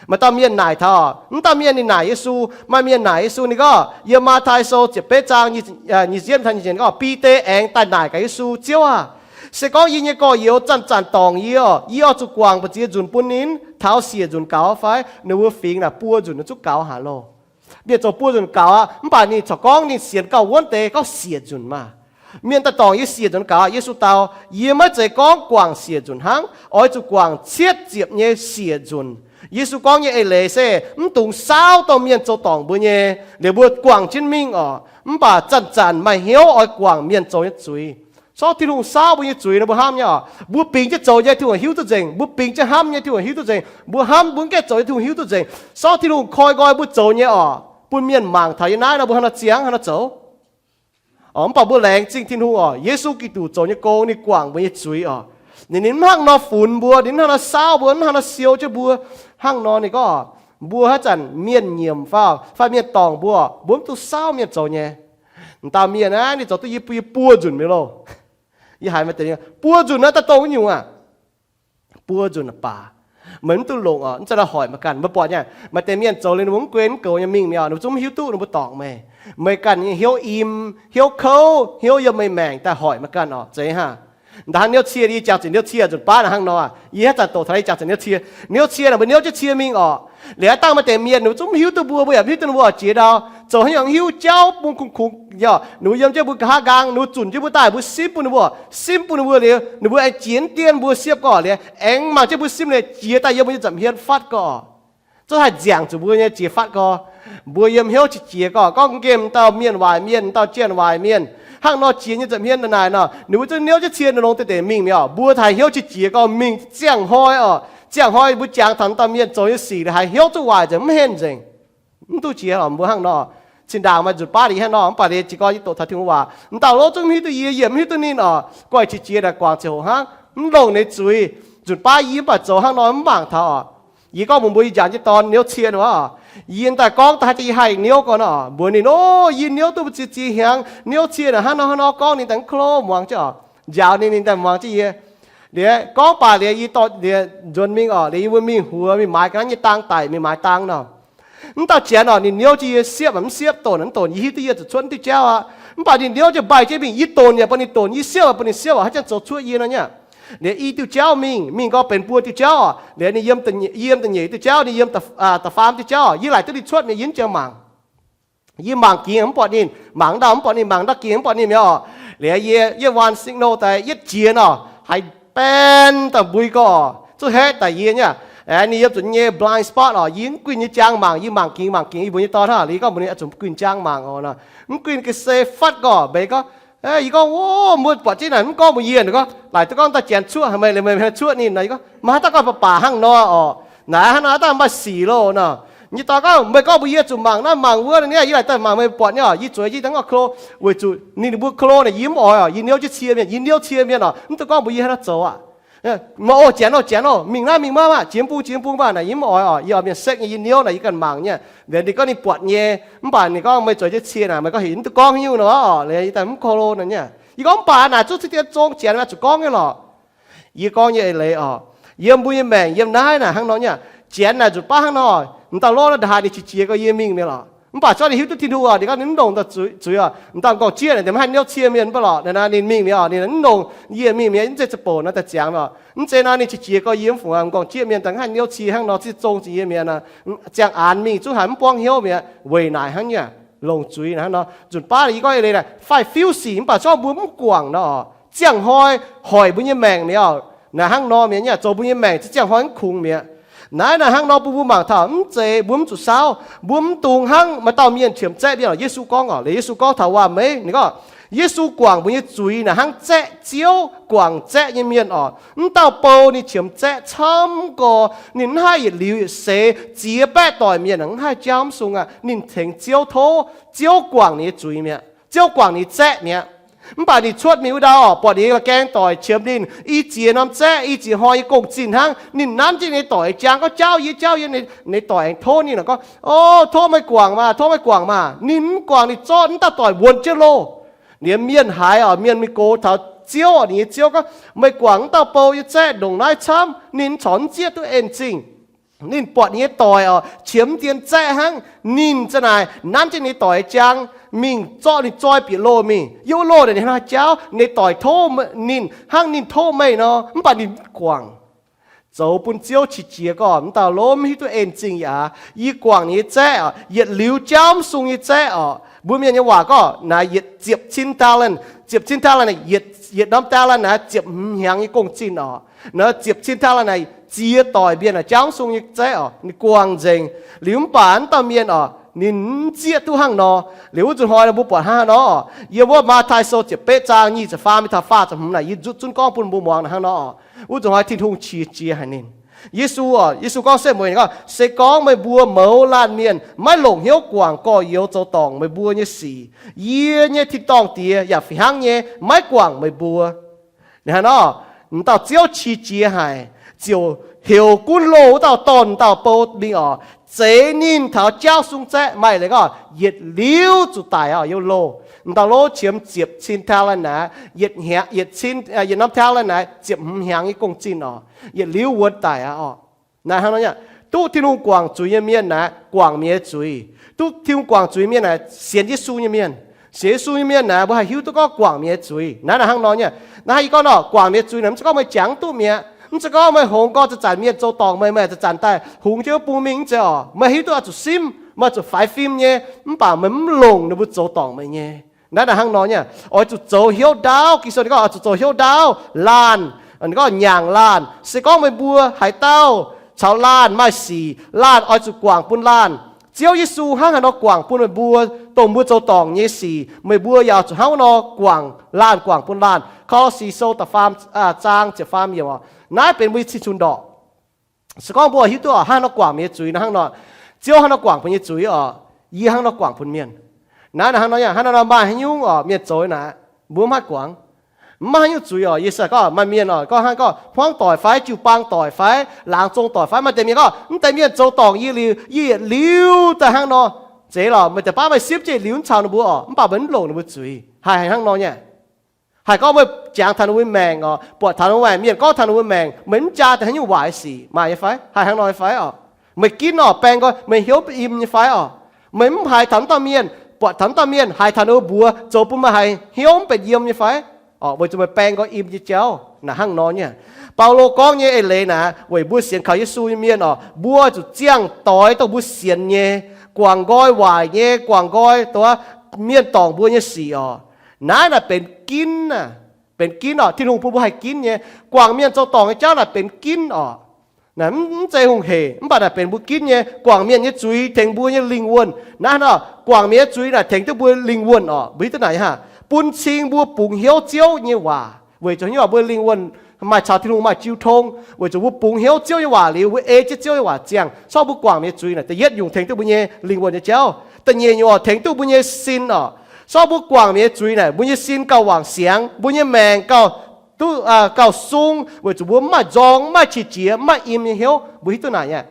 Maaih dauh mienh naaic taux, mv dauh mienh ninh naaic Yesu, maaih mienh naaic Yesu ninh gorngv, yiem Matv^tai Sou ziepc betv zaang nyic, nyic ziepc yietv taux nyic ziepc gorngv, Bide aengx daaih naaic gaax Yesu, Ziouv aah! Se gorngv yie nyei gorx-youz zanc-zanc dorngc yie oc, yie oix zuqc guangc mbu'ziex nzunc bun ninh taux siec nzunc gaux fai? Ninh mbuo fingx naaic buo nzunc nor zuqc gaux haic loh. Mienh zoux buo nzunc gaux aqv, mv baac ninh corc gorngv ninh sienx gauh wuonv deix gorngv siec nzunc maah. Mienh daaih dorngc yie siec nzunc gaux aqv. Yesu dau, yie maiv zeiz gorngv guangc siec nzunc hnangv, oix zuqc guangc cietv ziepc nyei siec nzunc. Yesu gorngv nyei eix leiz se mv dungx saauv dorh mienh zoux dorngc mbuo nyei, liuz mbuo guangc jienv mingh oc. Mv baac zanc-zanc maaih hnyouv oix guangc mienh zoux nyei zuiz. Sorv Tin-Hungh saauv mbuo nyei zuiz nor mbuo hnamv nyei oc. Mbuo bingx jienv zoux nyei Tin-Hungh hiuv duqv nzengc. Mbuo bingx jienv hnamv nyei Tin-Hungh hiuv duqv nzengc. Mbuo hnamv mbuo mv gaengh zoux nyei Tin-Hungh hiuv duqv nzengc. Sorv Tin-Hungh koi nqoi mbuo zoux nyei oc, bun mienh mangc taux yiem naaiv nor mbuo hnangv nor ziangx, hnangv nor zoux. Mv baac mbuo laengz zingh Tin-Hungh oc. Yesu Giduc zoux nyei gong ninh guangc mbuo nyei zuiz oc. Ninh, ninh mv hnangv nor funx mbuo, ninh mv hnangv nor saauv mbuo, mv hnangv nor siou jienv mbuo. Hnangv nor ninh gorngv, mbuo haaix zanc mienh nyiemc fai, fai mienh dorngc mbuo, mbuo mv dungx saauv mienh zoux nyei. M'dauh mienh naaiv ninh zoux duqv yie, yie buo nzunc mi'aqv loh. Yie haiz maaih deix buo nzunc naaiv daaih dongh wuov nyungc aqv. Buo nzunc baac. Meih mv duqv longc oc. Mv zeiz naaiv hoic meih ganh. Meih buatc nyei, maaih deix mienh zoux liuz ninh mbuo mv guen mv goux nyei mingh mi'aqv, ninh mbuo zungv mv hiuv duqv ninh mbuo dorngc meih. Meih ganh nyei hnyouv im, hnyouv kouv, hnyouv yiem meih maengc daaih hoic meih ganh oc. Zeiz hnangv. Ndaaih hnangv niouv cie, yie jangx zuqc niouv cie, nzunc baav naaic hnangv nor, yie haaix zanc doqc taux yie jangx zuqc niouv cie. Niouv cie naaic mbuo niouv jienv cie mingh oc. Liuz aeqv, dangh maaih deix mienh ninh mbuo zungv mv hiuv duqv mbuo, mbuo yaac mv hiuv duqv ninh mbuo oix jiex ndau, zoux haaix nyungc hiuv jauv bun kungx kungx, ninh mbuo yiem jienv mbuo nqa'haav nqaang, ninh mbuo zunc jienv mbuo daaih, mbuo simv bun ninh mbuo, simv bun ninh mbuo liuz, ninh mbuo aengx jiex dieh mbuo siepv gorqv liuz, aengx mangc jienv mbuo simv liuz, jiex daaih yiem mbuo nyei nza'hmien fatv gorqv. Zungv haih nziangc zuqc mbuo nyei jiex fatv gorqv. Mbuo yiem hnyouv qiex jiez gorqv, gorngv nqemh dauh mienh waaic mienh, dauh jienh waaic mienh, hnangv nor jiex nyei nza'hmien naaic nor, ninh mbuo zungv niouv jienv cie nor longx deix deix mingh mi'aqv. Mbuo haih hnyouv qiex jiez gorqv mingh ziangh hnoi oc. Ziangh hnoi mbuo jangx taux dauh mienh zoux nyei sic, haih hnyouv zungv waaic nzengc, mv henv nzengc. Mv duqv jiex oc, mbuo hnangv nor. Zinh ndaangc maaih nzunc baav yie hnangv nor, mv baac liuz jiez gorn yie doqc taux Tin-Hungh waac, m'dauh lov zungv mv hiuv duqv yie, yie mv hiuv duqv ninh oc. Guaih qiex jiez naaic guangc ziangh hoc hnangv, mv longc ninh zuiz. Nzunc baav yie mv baac zoux hnangv nor mv mangc taux oc. Yie gorngv mbuox mbuo yie njaaux jienv dorn niouv cie nor, yie daaih gorngv daaih haaix deix yie haih niouv gorn oc, mbuox ninh, O, yie niouv duqv mbu'ziex ziex hnyangx, niouv cie naaic hnangv nor hnangv nor gorngv ninh daaih mv klo muangx jienv oc. Njaaux ninh, ninh daaih muangx jienv yie. Liuz gorngv baac liuz yie dorh liuz nzuonx mingh oc, liuz yie mbuo mingh huox mingh maaiz ga'naaiv nyei dang daic, mingh maaiz dang nor. Mv dauh Janx oc, ninh niouv jienv yie, siepv mv siepv, donx mv donx, yie hiuv duqv yie zuqc cuotv diuh jauv aqv. Mv baac ninh niouv jienv mbaih jienv mingh, yie donx yaac bun ninh donx, yie siepv yaac bun ninh siepv oc, haaix zanc zoux cuotv yie nor nyei. Liuz i diuh jauv mingh, mingh nqorngv benx buo diuh jauv oc. Liuz ninh yiem, yiem da'nyeic diuh jauv, ninh yiem da'faam diuh jauv oc, yie laaic duqv ninh cuotv mi'aqv, yie mv jangx mangc. Yie mangc gingx mv buatc ninh, mangc ndau mv buatc ninh, mangc ndau gingx mv buatc ninh mi'aqv oc. Liuz yie, yie waan signal daaih yietv jiex nor, haiz benx daaih mbui gorx, zuqc haeqv daaih yie nyei. Ninh yiem zuqc nyei blind spot oc, yie mv guinh nyei jangx mangc, yie mangc gingx mangc gingx yie mbuo nyei dorn hnangv. Liuz yie gorngv mbuox ninh, Zuqc mv guinh jangx mangc oc nor. Mv guinh ga'sie fatv gorx mbeix gorngv. Yie gorngv, O, mbuo buatc jienv naaic mv gorngv mbuox yie. Ninh gorngv, Laaic duqv gorngv daaih Janx cuotv haaix meih, meih cuotv ninh nor. Yie gorngv, Maaih haaix dauh gorngv baac baac hnangv nor oc. Naaiv hnangv nor daaih maaih sic loh nor. Nyei dorn gorngv, Meih gorngv mbuox yie zuqc mangc naaiv mangc wuov nor, yie laaic daaih mangc meih buatc nyei oc. Yie zueiz jienv dangh gorngv klo, weic zuqc ninh mbuo klo naaic yie mv oix oc, yie niouv jienv cie mienh, yie niouv cie mienh oc, mv duqv gorngv mbuox yie haaix nor zoux aqv. Mv oc, Janx oc, Janx oc, mingh naaiv mingh maiv maah, jiex mv bung jiex mv bung maah. Naaic yie mv oix oc, yie oix mienh sekv nyei, yie niouv naaic yie ganh mangc nyei. Liuz ninh gorngv ninh buatc nyei, mv baac ninh gorngv meih zueiz jienv cie naaic, meih gorngv heuc mv duqv gorngv nyungc nor oc. Liuz yie daaih mv klo naaic nyei. Yie gorngv mv baac naaic zuqc cingx dien zong Janx maah, zuqc gorngv nyei lorqc. Yie gorngv nyei eix leiz oc, yiem mbuo nyei maengc yiem naaiv naaic hnangv nor nyei. Janx naaic nzunc baav hnangv nor, m'dauh lov naaiv ndaaih haaix ninh qiex jiez gorx yie mingh mi'aqv lorqc. Mv baac zorqv ninh hiuv duqv Tin-Hungh oc, ninh gorngv ninh mv longc daaih zuiz oc, m'dauh m'nqorngv jieqv naaic ninh mv haih niouv cie mienh mv baac lorqc. Naaic naaic ninh mingh mi'aqv oc, ninh mv longc yie mingh mi'aqv, mv zeiz za'bouc naaiv daaih ziangx oc. Mv zeiz naaiv ninh qiex jiez gorx yie mv fungc m'nqorngv jieqv mienh daaih mv haih niouv cie hnangv nor, ziex zong zuqc yie mi'aqv nor. Ziangh aanx mingh zungv haiz mv buangv hnyouv mi'aqv, weic naaic hnangv nyei. Longc zuiz naaic hnangv nor. Nzunc baav yie gorngv eix leiz naaic faix-fiuv sic mv baac zorqv mbuo mv guangc nor, ziangh hnoi hoic mbuo nyei maengc mi'aqv. Naaic hnangv nor mi'aqv nyei, zoux mbuo nyei maengc ziangh hnoi mv kungx mi'aqv. Naaiv naaic hnangv nor bun mbuo mangc taux mv zeiz mbuo mv zuqc saauv, mbuo mv dungx hnangv maaih dauh mienh qiemx zaeqv mienh oc. Yesu gorngv oc, liuz Yesu gorngv taux waac-meiv, ninh gorngv, Yesu guangc mbuo nyei zuiz naaic hnangv zaeqv, Ziouv guangc zaeqv nyei mienh oc. Mv dauh bou ninh qiemx zaeqv camv gorx, ninh mv haih yietc liuz yietc seix ziex baeqv doic mienh mv haih jauv mv sung aqv. Ninh tengx Ziouv tov, Ziouv guangc ninh nyei zuiz mi'aqv, Ziouv guangc ninh nyei zaeqv mi'aqv. Mv baac ninh cuotv mingh wuov ndau oc, buatc ninh nyei la'gaeng doic qiemx ninh, i ziex norm zaeqv, i ziex hnoi nyei gong-zinh hnangv. Ninh nanv jienv ninh nyei doic jangx gorngv, Jauv yie, jauv yie. Ninh nyei doic aengx tov ninh gorngv, O, tov meih guangc maah, tov meih guangc maah. Ninh mv guangc, ninh zorqv wuov dauh doic wuonx jienv loh. Liuz mienh haiz oc, mienh mingh gox taux Ziouv, ninh nyei Ziouv gorngv, Meih guangc wuov dauh bou nyei zaeqv ndongc naaiv camv, ninh corc mv zieqv duqv en-zingh. Ninh buatc ninh nyei doic oc, qiemx dien zaeqv hnangv. Ninh za'naaic nanv jienv ninh nyei doic jangx mingh, zorqv ninh zoi bieqc loh mingh. Yiem wuov loh naaic ninh hnangv jauv, ninh nyei doic tov ninh hnangv ninh tov meih nor, mv baac ninh mv guangc. Zoux bun Ziouv qiex jiez gorx, mv dauh lov mv hiuv duqv en-zingh yaac. Yie guangc ninh nyei zaeqv oc, yietc liuz jauv mv sung nyei zaeqv oc. Mbuo mienh nyei waac gorngv naaic yietc ziepc cin talent, ziepc cin talent naaic yietc, yietc norm talent naaic ziepc hmz hnyangx nyei gong-zinh oc. Naaiv ziepc cin talent naaic ziex doic mienh naaic jauv mv sung nyei zaeqv oc, ninh guangc nzengc. Liuz mv baac wuov dauh mienh oc, ninh mv zieqv duqv hnangv nor. Liuz wuov nzunc hnoi mbuo buatc hnangv nor, yiem wuov Matv^tai Sou ziepc betv zaang nyic ziepc faam mingh taux faah ziepc hmz naaic, yie nzutv zunv gorngv bun mbuo muangx hnangv nor oc. Wuov nzunc hnoi Tin-Hungh qiex jiez haic ninh. Yesu, Yesu gorngv setv mueiz gorngv, Se gorngv meih mbuo mouz laanh mienh maiv longc hnyouv guangc gorx-youz zoux dorngc meih mbuo nyei sic, yie nyei tin-dorngh Diex yaac fih hnangv nyei maiv guangc meih mbuo. Hnangv nor, m'dauh Ziouv qiex jiez haic, ziouc heuc gunv loh wuov dauh dorn dauh bou mingh oc, zeix ninh taux jauv sung zaeqv. Maaih leiz gorngv yietc liuz zuqc daic oc, yiem loh. M'dauh lov qiemx ziepc cin talent naaic, yietc norm talent naaic ziepc hmz hnyangx nyei gong-zinh oc, yietc liuz wuonx daic aqv oc. Naaiv hnangv nor nyei, duqv Tin-Hungh guangc zuiz nyei mienh naaic guangc mienh nyei zuiz. Duqv Tin-Hungh guangc zuiz mienh naaic sienx Yesu nyei mienh. Sienx Yesu nyei mienh naaic mbuo haih hiuv duqv gorngv guangc mienh nyei zuiz. Naaiv naaic hnangv nor nyei. Naaiv yie gorngv nor, guangc mienh nyei zuiz naaic mv zeiz gorngv meih jangx duqv mi'aqv. Mv zeiz gorngv meih hongx gorx zanc-zanc mienh zoux dorngc meih, meih zanc-zanc daaih hungx jienv bung mingh, mv zeiz orqc. Meih hiuv duqv oix zuqc simv, meih zuqc faix fim nyei, mv baac meih mv longc ninh mbuo zoux dorngc meih nyei. Naaiv naaic hnangv nor nyei, oix zuqc zoux hnyouv ndaauv. Ging-Sou ninh gorngv oix zuqc zoux hnyouv ndaauv, laanh, ninh gorngv nyaangc laanh. Se gorngv meih mbuo haaix dauh caux laanh maaih sic, laanh oix zuqc guangc bun laanh. Ziouv Yesu hnangv haaix nor guangc bun meih mbuo, dongh mbuo zoux dorngc nyei sic, meih mbuo yaac zuqc hnangv nor guangc laanh, guangc bun laanh. Ko^lo^si Sou da'faam zaang ziepc faam yiemc oc. Naaiv benx mbuo nyei cing-nzunc ndorqc. Se gorngv mbuo hiuv duqv oc, hnangv nor guangc mienh nyei zuiz naaiv hnangv nor, Ziouv hnangv nor guangc mbuo nyei zuiz oc, yie hnangv nor guangc bun mienh. Naaiv naaic hnangv nor, hnangv nor maaih haaix nyungc oc, mienh zoux naaic, mbuo mv haih guangc. Mv maaih haaix nyungc zuiz oc. Yie se gorngv maaih mienh oc, gorngv hnangv gorngv hmuangv doic fai jiu-baang doic fai laangz zong doic fai maaih deix mienh gorngv, mv deix mienh zoux dorngc yie liuz, yie yietc liuz daaih hnangv nor. Zeiz lorqc, meih deix baav meih simv jienv liuz mv caux ninh mbuo oc, mv baac meih mv longc ninh mbuo zuiz. Haih haiz hnangv nor nyei. Haih gorngv meih jangx taux ninh mbuo maengc oc, buatc taux ninh mbuo maengc, mienh gorngv taux ninh mbuo maengc, meih mv jaa daaih haaix nyungc waaic sic maaih nyei fai? Haih hnangv nor nyei fai oc? Meih ginv oc, baeng nqoi, meih hnyouv mv im nyei fai oc? Meih mv haiz taux mv dauh mienh, buatc taux mv dauh mienh, haiz taux ninh mbuo mbuox zoux bun meih haiz hnyouv mv benx yiem nyei fai? Oc, weic zuqc meih baeng nqoi im nyei jauv naaic hnangv nor nyei. Baulo gorngv nyei eix leiz naaic weic mbuo sienx kaux Yesu nyei mienh oc, mbuo zuqc ziangh doix dongh mbuo sienx nyei, guangc nqoi waaic nyei, guangc nqoi dongh mienh dorngc mbuo nyei sic oc. Naaiv naaic benx ginv, benx ginv oc. Tin-Hungh bun mbuo haih ginv nyei. Guangc mienh zoux dorngc nyei jauv naaic benx ginv oc. Naaic mv zeiz hungh hec, mv baac naaic benx mbuo ginv nyei. Guangc mienh nyei zuiz tengx mbuo nyei lingh wuonh. Naaiv nor, guangc mienh nyei zuiz naaic tengx duqv mbuo lingh wuonh oc. Mbuo hiuv duqv naaic nyei haah? Bun cing mbuo bungx hnyouv Ziouv nyei waac. Weic zuqc nyei waac mbuo lingh wuonh maaih caux Tin-Hungh maaih jiu tong. Weic zuqc mbuo bungx hnyouv Ziouv nyei waac liuz, mbuo ei jienv Ziouv nyei waac ziangh. Sortv mbuo guangc mienh nyei zuiz naaic, da'yietv nyungc tengx duqv mbuo nyei lingh wuonh nyei jauv. Da'nyeic nyungc oc, tengx duqv mbuo nyei sin oc. Sortv mbuo guangc mienh nyei zuiz naaic, mbuo nyei sin gauh wangc siangx, mbuo nyei maengc gauh duqv, gauh sung, weic zuqc mbuo mv maaih nzorng, mv maaih qiex jiez, mv maaih im nyei hnyouv. Mbuo hiuv duqv naaic nyei.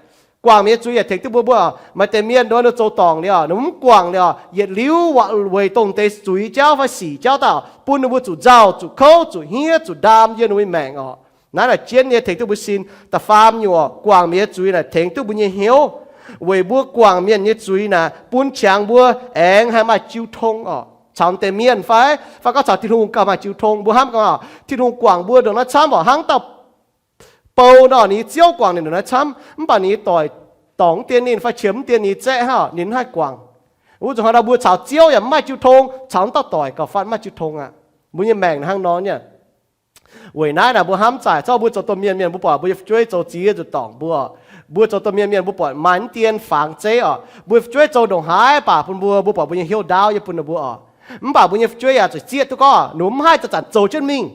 Guangc mienh nyei zuiz yaac tengx duqv mbuo, mbuo maiv deix mienh nduov ninh zoux dorngc liuz, ninh mv guangc liuz, yietc liuz weic dongh deix zuiz jauv fai sic jauv daaih bun ninh mbuo zuqc nzauh, zuqc kouv, zuqc hniev, zuqc ndaam yiem ninh mbuo nyei maengc oc. Naaiv naaic jienv nyei tengx duqv mbuo sin. Da'faam nyungc oc, guangc mienh nyei zuiz naaic tengx duqv mbuo nyei hnyouv. Weic mbuo guangc mienh nyei zuiz naaic bun qangx mbuo aengx haih maaih jiu tong oc. Caux deix mienh fai, fai gorngv caux Tin-Hungh gauh maaih jiu tong. Mbuo hnamv gorngv, Tin-Hungh guangc mbuo ndongc naaiv camv oc, hnangv dauh bou nor, ninh nyei ziouv guangc ninh ndongc naaiv camv, mv baac ninh nyei doic dorngc mv dien ninh fai qiemx mv dien ninh zaeqv hnangv, ninh mv haih guangc. Wuov zuqc hnangv nor mbuo caux Ziouv yaac mv maaih jiu tong, caux mv dauh doic gauh fatv maaih jiu tong aqv. Mbuo nyei maengc hnangv nor nyei. Weic naaiv naaic mbuo hnamv zaaic, zorqv mbuo zoux domh mienh mienh, mbuo buatc mbuo nyei fu'jueiv zoux ziex zuqc dorngc mbuo. Mbuo zoux domh mienh mienh, mbuo buatc maaih mv dien fangx zeiv oc. Mbuo nyei fu'jueiv zoux ndongc haaix baac bun mbuo, mbuo buatc mbuo nyei hnyouv ndaauv yie bun ninh mbuo oc. Mv baac mbuo nyei fu'jueiv yaac zuqc zieqv duqv gorngv ninh mbuo mv haih zanc-zanc zoux jienv mingh.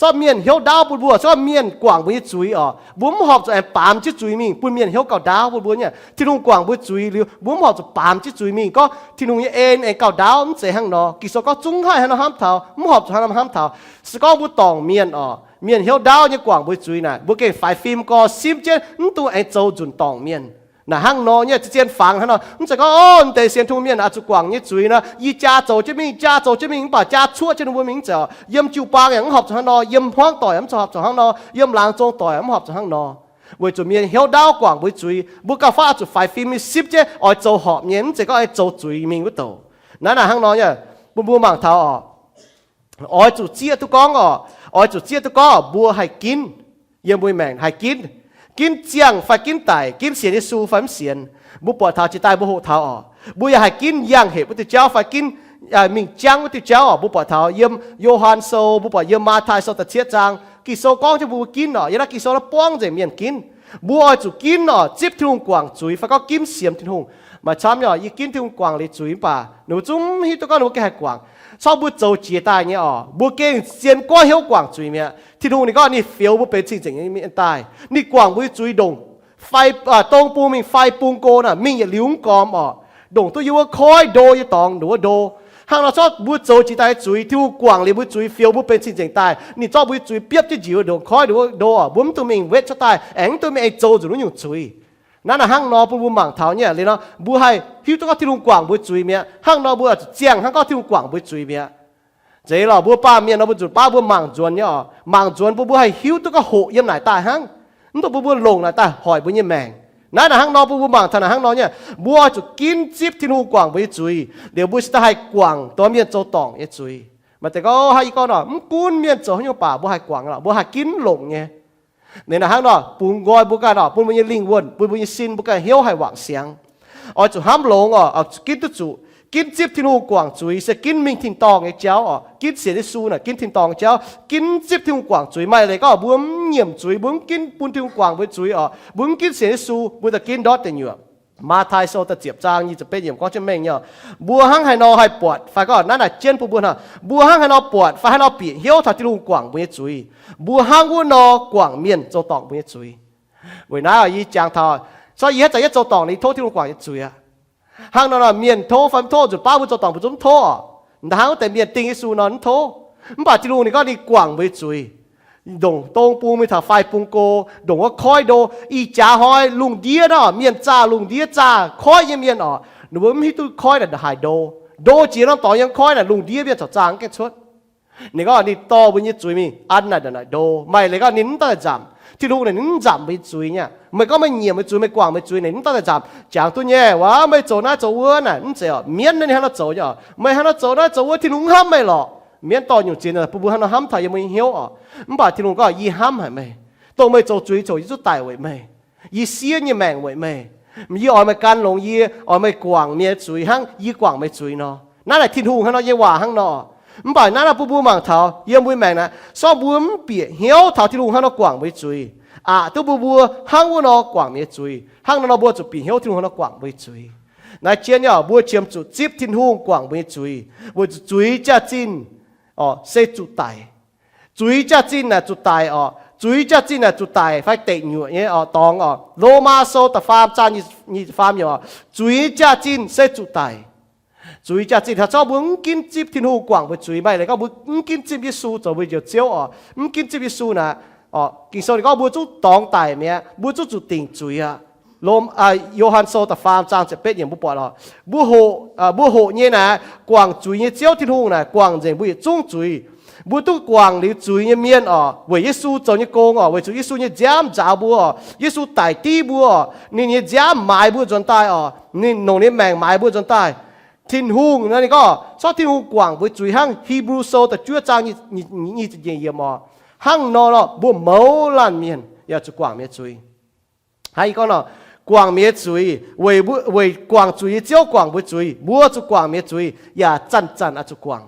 Zorqv mienh hnyouv ndaauv bun mbuo, zorqv mienh guangc mbuo nyei zuiz oc, mbuo mv horpc zuqc aengx baamz jienv zuiz mingh bun mienh hnyouv gauh ndaauv bun mbuo nyei. Tin-Hungh guangc mbuo zuiz liuz, mbuo mv horpc zuqc baamz jienv zuiz mingh. Gorngv Tin-Hungh nyei en aengx gauh ndaauv, mv zeiz hnangv nor. Ging-Sou gorngv zungv haih hnangv nor hnamv taux, mv horpc zuqc hnangv nor hnamv taux. Se gorngv mbuo dorngc mienh oc, mienh hnyouv ndaauv nyei guangc mbuo zuiz naaic, mbuo gengh faix fim gorx simv jienv mv dungx aengx zoux nzunc dorngc mienh. Naaic hnangv nor nyei, zien-zien fangx hnangv nor. Mv zeiz gorngv, o, mv deix sienx Tin-Hungh mienh oix zuqc guangc nyei zuiz nor, yie jaa zoux jienv mingh, jaa zoux jienv mingh, mv baac jaa cuoqv jienv ninh mbuo mingh mv zeiz oc. Yiem jiu-baang yaac mv horpc zuqc hnangv nor, yiem hmuangv doic mv horpc zuqc hnangv nor, yiem laangz zong doic mv horpc zuqc hnangv nor. Weic zuqc mienh hnyouv ndaauv guangc mbuo zuiz, mbuo gauh faaux zuqc faix fim nyei simv jienv oix zoux horpc nyei, mv zeiz gorngv aengx zoux zuiz mingh wuov douc. Naaiv naaic hnangv nor nyei, bun mbuo mangc taux oc. Oix zuqc zieqv duqv gorngv oc, oix zuqc zieqv duqv gorngv mbuo haih ginv. Yiem mbuo maengc haih ginv, ginv ziangh fai ginv daic, ginv sienx Yesu fai mv sienx. Mbuo buatc taux jiex daaih mbuo hoqc taux oc, mbuo yaac haih ginv yangh hepc wuov diuh jauv fai ginv mingh jangv wuov diuh jauv oc. Mbuo buatc taux yiem Yo^han Sou, mbuo buatc yiem Matv^tai Sou da'cietv zaang, Ging-Sou gorngv jienv mbuo ginv oc. Yiem naaiv Ging-Sou naaiv buangv nzengc mienh ginv. Mbuo oix zuqc ginv oc, zipv Tin-Hungh guangc zuiz fai gorngv ginv siemx Tin-Hungh. Maaih camv nyei oc, yie ginv Tin-Hungh guangc liuz zuiz mv baac ninh mbuo zungv mv hiuv duqv gorngv ninh mbuo gengh haih guangc. Corc mbuo zoux jiex daaih nyei oc, mbuo gengh zien goiv hnyouv guangc zuiz mi'aqv. Tin-Hungh ninh gorngv ninh fioux mbuo benx cing-nzengc nyei mienh daaih, ninh guangc mbuo nyei zuiz ndongc fai, dong bung mingh fai bung go naaic, mingh yietc liuz mv gormx oc. Ndongc duqv yiem wuov koiv ndo nyei dorngx ndongc wuov ndo. Hnangv nor corc mbuo zoux jiex daaih nyei zuiz, Tin-Hungh guangc liuz mbuo zuiz, fioux mbuo benx cing-nzengc daaih, ninh zorqv mbuo nyei zuiz biopv jienv njiec ndongc koiv ndongc wuov ndo oc. Mbuo mv dungx mingh wetv cuotv daaih, aengx mv dungx mingh aengx zoux nzunc wuov nyungc zuiz. Naaiv naaic hnangv nor bun mbuo mangc taux nyei. Liuz nor mbuo haih hiuv duqv gorngv Tin-Hungh guangc mbuo zuiz mi'aqv. Hnangv nor mbuo zuqc ziangh hnangv gorngv Tin-Hungh guangc mbuo zuiz mi'aqv. Zeiz lorqc, mbuo baamh mienh nor mbuo nzunc baav mbuo mangc nzuonx nyei oc. Mangc nzuonx bun mbuo haih hiuv duqv gorngv hoqc yiem naaic daaih hnangv. Mv dungx bun mbuo longc naaic daaih hoic mbuo nyei maengc. Naaiv, naaic hnangv nor, bun mbuo mangc taux naaic hnangv nor nyei, mbuo oix zuqc ginv zipv Tin-Hungh guangc mbuo nyei zuiz, liuz mbuo cingx daaih haih guangc dongh mienh zoux dorngc nyei zuiz. Maaih deix gorngv, haaix, yie gorngv nor, mv gunv mienh zoux haaix nyungc baac mbuo haih guangc lorqc, mbuo haih ginv longc nyei. Ninh naaic hnangv nor, bungx nqoi mbuo ganh orqc, bun mbuo nyei lingh wuonh, bun mbuo nyei sin, mbuo ganh hnyouv haih wangc siangx. Oix zuqc hnamv longx orqc, oix zuqc ginv duqv zuqc, ginv zipv Tin-Hungh guangc zuiz, se ginv mingh tin-dorngh nyei jauv orqc, ginv sienx Yesu naaic ginv tin-dorngh nyei jauv, ginv zipv Tin-Hungh guangc zuiz. Maaih leiz gorngv mbuo mv nyiemc zuiz, mbuo mv ginv bun Tin-Hungh guangc mbuo nyei zuiz orqc, mbuo mv ginv sienx Yesu, mbuo daaih ginv ndortv deic nyuoqc. Matv^taai Sou da'ziepc zaang nyic ziepc betv yiemc gorngv jienv mengh nyei, mbuo hnangv haaix nor haih buatc, fai gorngv naaiv naaic jienv bun mbuo hnangv, mbuo hnangv haaix nor buatc fai haaix nor bieqc hnyouv taux Tin-Hungh guangc mbuo nyei zuiz, mbuo hnangv wuov nor guangc mienh zoux dorngc mbuo nyei zuiz. Weic naaiv yie jangx taux, se yie haaix zanc yie zoux dorngc, yie tov Tin-Hungh guangc nyei zuiz aqv. Hnangv nor, mienh tov fai mv tov, nzunc baav mbuo zoux dorngc mbuo zungv mv tov orqc. Hnangv wuov deix mienh dingh Yesu nor mv tov. Mv baac Tin-Hungh ninh gorngv ninh guangc mbuo nyei zuiz. Ndongc dong bung mingh taux fai bung go, ndongc wuov koiv ndo, ih jaax hnoi lungh ndiev nor, mienh zaah lungh ndiev zaah koiv nyei mienh orqc, ninh mbuo mv hiuv duqv koiv naaic haaix ndo. Ndo jiex norm dorngx yiem koiv naaic, lungh ndiev mienh corc zaah mv gaengh cuotv. Ninh gorngv ninh dorh mbuo nyei zuiz mingh an naaic ndongc naaic ndo. Maaih leiz gorngv ninh mv daaih nzamc. Tin-Hungh naaic ninh mv nzamc mbuo nyei zuiz nyei. Meih gorngv meih nyiemc meih zuiz, meih guangc meih zuiz, ninh mv daaih nzamc. Jangx duqv nyei, waac meih zoux naaiv zoux wuov naaic mv zeiz orqc. Mienv naaiv ninh hnangv nor zoux nyei orqc. Meih hnangv nor zoux naaiv zoux wuov, Tin-Hungh mv hnamv meih lorqc. Mienv dorh nyungc ziex bun mbuo hnangv nor hnamv taux yiem mbuo nyei hnyouv orqc. Mv baac Tin-Hungh gorngv, yie hnamv haic meih. Dongh meih zoux zuiz coc yie zungv daic weic meih. Yie siev nyei maengc weic meih. Yie oix meih gan longx, yie oix meih guangc mienh zuiz hnangv yie guangc meih zuiz nor. Naaiv naaic Tin-Hungh hnangv nor nyei waac hnangv nor. Mv baac naaiv nor bun mbuo mangc taux yiem mbuo maengc naaic, sortv mbuo mv bieqc hnyouv taux Tin-Hungh hnangv nor guangc mbuo nyei zuiz, aqc duqv mbuo mbuo hnangv wuov nor guangc mienh zuiz. Hnangv nor nor mbuo zuqc bieqc hnyouv Tin-Hungh hnangv nor guangc mbuo nyei zuiz. Naaiv jienv nyei orqc, mbuo qiemx zuqc zipv Tin-Hungh guangc mbuo nyei zuiz, weic zuqc zuiz jaax-zinh orqc se zuqc daic. Zuiz jaax-zinh naaic zuqc daic orqc. Zuiz jaax-zinh naaic zuqc daic fai deic nyuoqc nyei orqc dorngx orqc. Lomaa Sou da'faam zaang nyic ziepc faam yiemc orqc, zuiz jaax-zinh se zuqc daic. Zuiz jaax-zinh hnangv zorqv mbuo mv ginv zipv Tin-Hungh guangc mbuo zuiz. Maaih leiz gorngv mbuo mv ginv zipv Yesu zoux mbuo njoux Ziouv orqc, mv ginv zipv Yesu naaic orqc, Ging-Sou ninh gorngv mbuo zungv dorngx daic mi'aqv, mbuo zungv zuqc dingc zuiz aqv. Rom, Yo^han Sou da'faam zaang ziepc betv yiemc mbuo buatc orqc, mbuo hoqc, mbuo hoqc nyei naaic guangc zuiz nyei Ziouv Tin-Hungh naaic guangc nzengc mbuo yietc zungv zuiz. Mbuo duqv guangc liuz zuiz nyei mienh orqc, weic Yesu zoux nyei gong orqc, weic zuqc Yesu nyei nziaamv nzaaux mbuo orqc, Yesu daic div mbuo orqc, ninh nyei nziaamv maaiz mbuo nzuonx daaih orqc, ninh longc ninh maengc maaiz mbuo nzuonx daaih. Tin-Hungh naaiv ninh gorngv, zorqv Tin-Hungh guangc mbuo zuiz hnangv Hipv^lu Sou da'juov zaang nyic ziepc nyeic yiemc orqc, hnangv nor lorqc mbuo mouz laanh mienh yaac zuqc guangc mienh zuiz. Hnangv yie gorngv nor, guangc mienh zuiz, weic, weic guangc zuiz nyei Ziouv guangc mbuo zuiz, mbuo zuqc guangc mienh zuiz, yaac zanc-zanc oix zuqc guangc.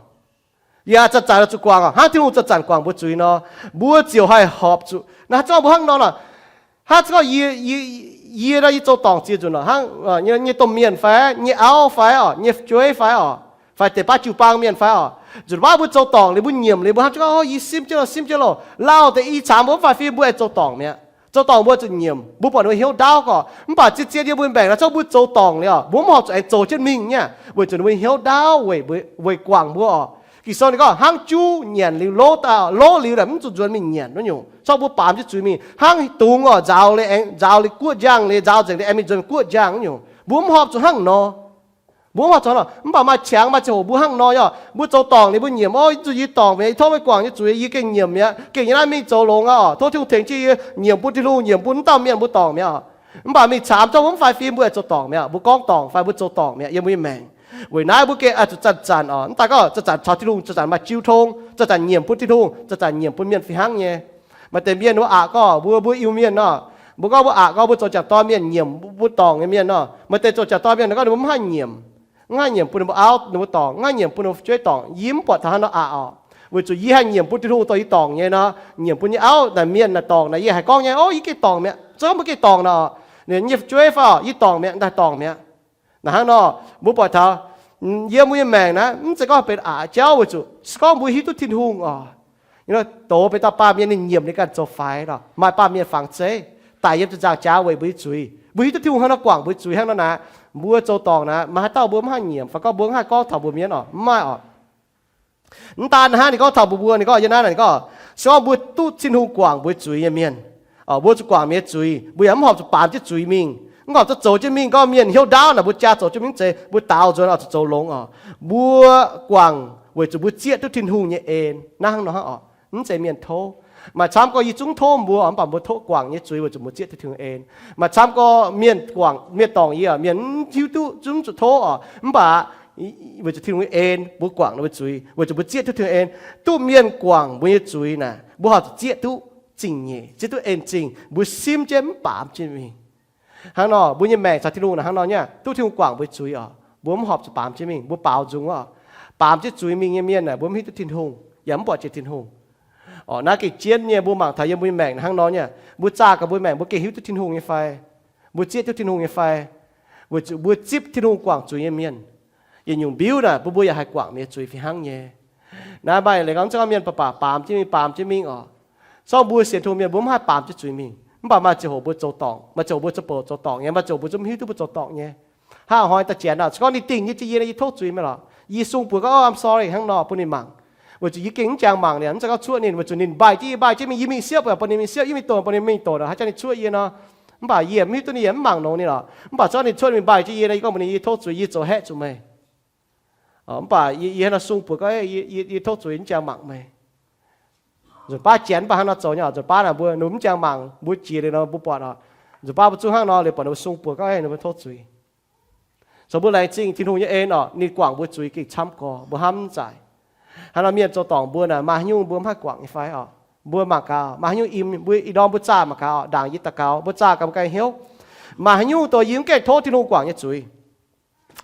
Yaac zanc-zanc oix zuqc guangc orqc. Hnangv Tin-Hungh zanc-zanc guangc mbuo zuiz nor, mbuo ziouc haih horpc zuqc. Naaiv zanc mbuo hnangv nor lorqc. Hnangv zanc gorngv yie, yie, yie nor yie zoux dorngc ziex nzunc lorqc, hnangv nyei domh mienh fai nyei auv fai orqc, nyei fu'jueiv fai orqc, fai deix baav jiu-baang mienh fai orqc, nzunc baav mbuo zoux dorngc liuz mbuo nyiemc liuz mbuo hnangv zanc gorngv, o, yie simv jienv loh, simv jienv loh, lauh deix i caux mbuo mv faix fim mbuo aengx zoux dorngc mi'aqv. Zoux dorngc mbuo zuqc nyiemc, mbuo buatc ninh mbuo hnyouv ndaauv gorqc. Mv baac zien-zien yiem mbuo maengc naaiv zanc mbuo zoux dorngc liuz, mbuo mv horpc zuqc aengx zoux jienv mingh nyei, weic zuqc ninh mbuo hnyouv ndaauv weic, weic guangc mbuo orqc. Ging-Sou ninh gorngv hnangv juv nyanc liuz lov, lov liuz naaic mv zuqc nzuonx mingh nyanc wuov nyungc. Zorqv mbuo baamz jienv zuiz mingh hnangv dungz orqc, nzaaux liuz aengx, nzaaux liuz guoqv njang liuz, nzaaux nzengc liuz aengx mingh nzuonx guoqv njang wuov nyungc. Mbuo mv horpc zuqc hnangv nor. Mbuo mv horpc zuqc hnangv nor. Mv baac maaih qangx maaih ziangh hoc mbuo hnangv nor nyei. Mbuo zoux dorngc liuz mbuo nyiemc, o, zuqc yie dorngc mi'aqv, yie tov meih guangc nyei zuiz, yie gengh nyiemc mi'aqv, gengh yie naaiv mingh zoux longx aqv orqc, tov Tin-Hungh tengx jienv yie nyiemc bun Tin-Hungh, nyiemc bun mv dauh mienh mbuo dorngc mi'aqv orqc. Mv baac mingh caamx zanc mbuo mv faix fim mbuo aengx zoux dorngc mi'aqv. Mbuo gorngv dorngc fai mbuo zoux dorngc mi'aqv yiem mbuo nyei maengc. Weic naaiv mbuo gengh oix zuqc zanc-zanc orqc, mv daaih gorngv zanc-zanc caux Tin-Hungh zanc-zanc maaih jiu tong, zanc-zanc nyiemc bun Tin-Hungh, zanc-zanc nyiemc bun mienh fih hnangv nyei. Maaih deix mienh wuov aqc gorngv mbuo, mbuo Iu-Mienh nor, mbuo gorngv mbuo aqc gorngv mbuo zoux jangc dorn mienh nyiemc mbuo dorngc nyei mienh nor. Maaih deix zoux jangc dorn mienh gorngv ninh mbuo mv haih nyiemc, mv haih nyiemc bun ninh mbuo auv ninh mbuo dorngc, mv haih nyiemc bun ninh mbuo fu'jueiv dorngc. Yie mv buatc taux hnangv nor aqc orqc. Weic zuqc yie haih nyiemc bun Tin-Hungh dorh yie dorngc nyei nor, nyiemc bun nyei auv naaic mienh naaic dorngc naaic, yie haiz gorngv nyei, o, yie gengh dorngc mi'aqv. Zoux mv baac gengh dorngc nor, ninh nyei fu'jueiv fai orqc, yie dorngc mi'aqv, daaih dorngc mi'aqv. Naaic hnangv nor, mbuo buatc taux yiem mbuo nyei maengc naaiv mv zeiz gorngv benx aqc jauv weic zuqc se gorngv mbuo hiuv duqv Tin-Hungh orqc, doz benx dauh baamh mienh ninh nyiemc ninh ganh zoux faix lorqc. Maaih baamh mienh fangx zeiv daic yiem ziepc nzaangc jaax weic mbuo nyei zuiz. Mbuo hiuv duqv Tin-Hungh hnangv nor guangc mbuo nyei zuiz hnangv nor naaic, mbuo zoux dorngc naaic maaih haaix dauh mbuo mv haih nyiemc fai gorngv mbuo mv haih gorngv taux mbuo mienv orqc? Mv maaih orqc. Mv daan hnangv, ninh gorngv taux mbuo, mbuo, ninh gorngv yiem naaiv naaic, ninh gorngv se gorngv mbuo duqv Tin-Hungh guangc mbuo nyei zuiz nyei mienh, mbuo zuqc guangc mienh nyei zuiz, mbuo yaac mv horpc zuqc baamz jienv zuiz mingh, mv horpc zuqc zoux jienv mingh gorngv mienh hnyouv ndaauv naaic mbuo jaa zoux jienv mingh zeiz mbuo daaux nzuonx oix zuqc zoux longx orqc. Mbuo guangc weic zuqc mbuo zieqv duqv Tin-Hungh nyei en naaiv hnangv nor hnangv orqc. Mv zeiz mienh tov. Maaih camv gorx yie zungv tov mbuo, mv baac mbuo tov guangc nyei zuiz weic zuqc mbuo zieqv duqv Tin-Hungh en. Maaih camv gorx mienh guangc, mienh dorngc yie, mienh mv hiuv duqv, zungv zuqc tov oc, mv baac weic zuqc Tin-Hungh nyei en, mbuo guangc ninh mbuo zuiz weic zuqc mbuo zieqv duqv Tin-Hungh en. Duqv mienh guangc mbuo nyei zuiz naaic, mbuo horpc zuqc zieqv duqv zingh nyeic, zieqv duqv en-zingh, mbuo simv jienv mv baamz jienv mingh. Hnangv nor, mbuo nyei maengc caux Tin-Hungh naaic hnangv nor nyei, duqv Tin-Hungh guangc mbuo zuiz oc, mbuo mv horpc zuqc baamz jienv mingh. Mbuo baaux nzung oc, baamz jienv zuiz mingh nyei mienh naaic, mbuo mv hiuv duqv Tin-Hungh, yaac mv buatc jiex Tin-Hungh. Oc, naaiv gengh jienv nyei, mbuo mangc taux yiem mbuo nyei maengc hnangv nor nyei, mbuo zaah gaax mbuo maengc, mbuo gengh hiuv duqv Tin-Hungh nyei fai? Mbuo zieqv duqv Tin-Hungh nyei fai? Weic zuqc mbuo zipv Tin-Hungh guangc zuiz nyei mienh. Yietc nyungc mbiuv naaic, mbuo, mbuo yaac haih guangc mienh zuiz fih hnangv nyei. Naaiv maaih leiz gorngv, mv zeiz gorngv mienh baac baac baamz jienv mingh, baamz jienv mingh oc. Sorng mbuo sienx Tin-Hungh mienh mbuo mv haih baamz jienv zuiz mingh, mv baac maaih ziangh hoc mbuo zoux dorngc, maaih ziangh hoc mbuo zoux bouc zoux dorngc nyei, maaih ziangh hoc mbuo zungv mv hiuv duqv mbuo zoux dorngc nyei. Hnangv hnoi da'jienx naaic, se gorngv ninh dingh nyei jiex yie, yie tov zuiz meih lorqc, yie sung buoz gorngv, oh, I'm sorry, hnangv nor bun ninh mangc. Weic zuqc yie gengh mv jangx mangc ninh, mv zeiz gorngv cuotv ninh, weic zuqc ninh mbaih jienv yie, mbaih jienv mingh, yie mingh siepv bun ninh mingh siepv, yie mingh donx bun ninh mingh donx, haaix jangx ninh cuotv yie nor. Mv baac yie mv hiuv duqv ninh yaac mv mangc longx ninh lorqc. Mv baac se gorngv ninh cuotv mingh mbaih jienv yie nor, yie gorngv mbuox ninh, yie tov zuiz, yie zoux haeqv zuqc meih. Mv baac yie, yie hnangv nor sung buoz gorngv, yie tov zuiz, mv jangx mangc meih. Nzunc baav janx mv baac hnangv nor zoux nyei oc. Nzunc baav naaic mbuo, ninh mv jangx mangc, mbuo jiex liuz nor mbuo buatc oc. Nzunc baav mbuo zungv hnangv nor liuz buatc ninh mbuo sung buoz gorngv, ninh mbuo tov zuiz. Zoux mbuo laengz zingh Tin-Hungh nyei en oc, ninh guangc mbuo zuiz gengh camv gorx, mbuo hnamv mv zaic. Hnangv nor mienh zoux dorngc mbuo naaic, maaih haaix nyungc mbuo mv haih guangc nyei fai oc? Mbuo mangc gaax, maaih haaix nyungc im, mbuo ih ndorm mbuo zaah mangc gaax oc, ndaangc yie daux gaux, mbuo zaah gaax mbuo ganh hnyouv, maaih haaix nyungc dongh yie mv gaengh tov Tin-Hungh guangc nyei zuiz,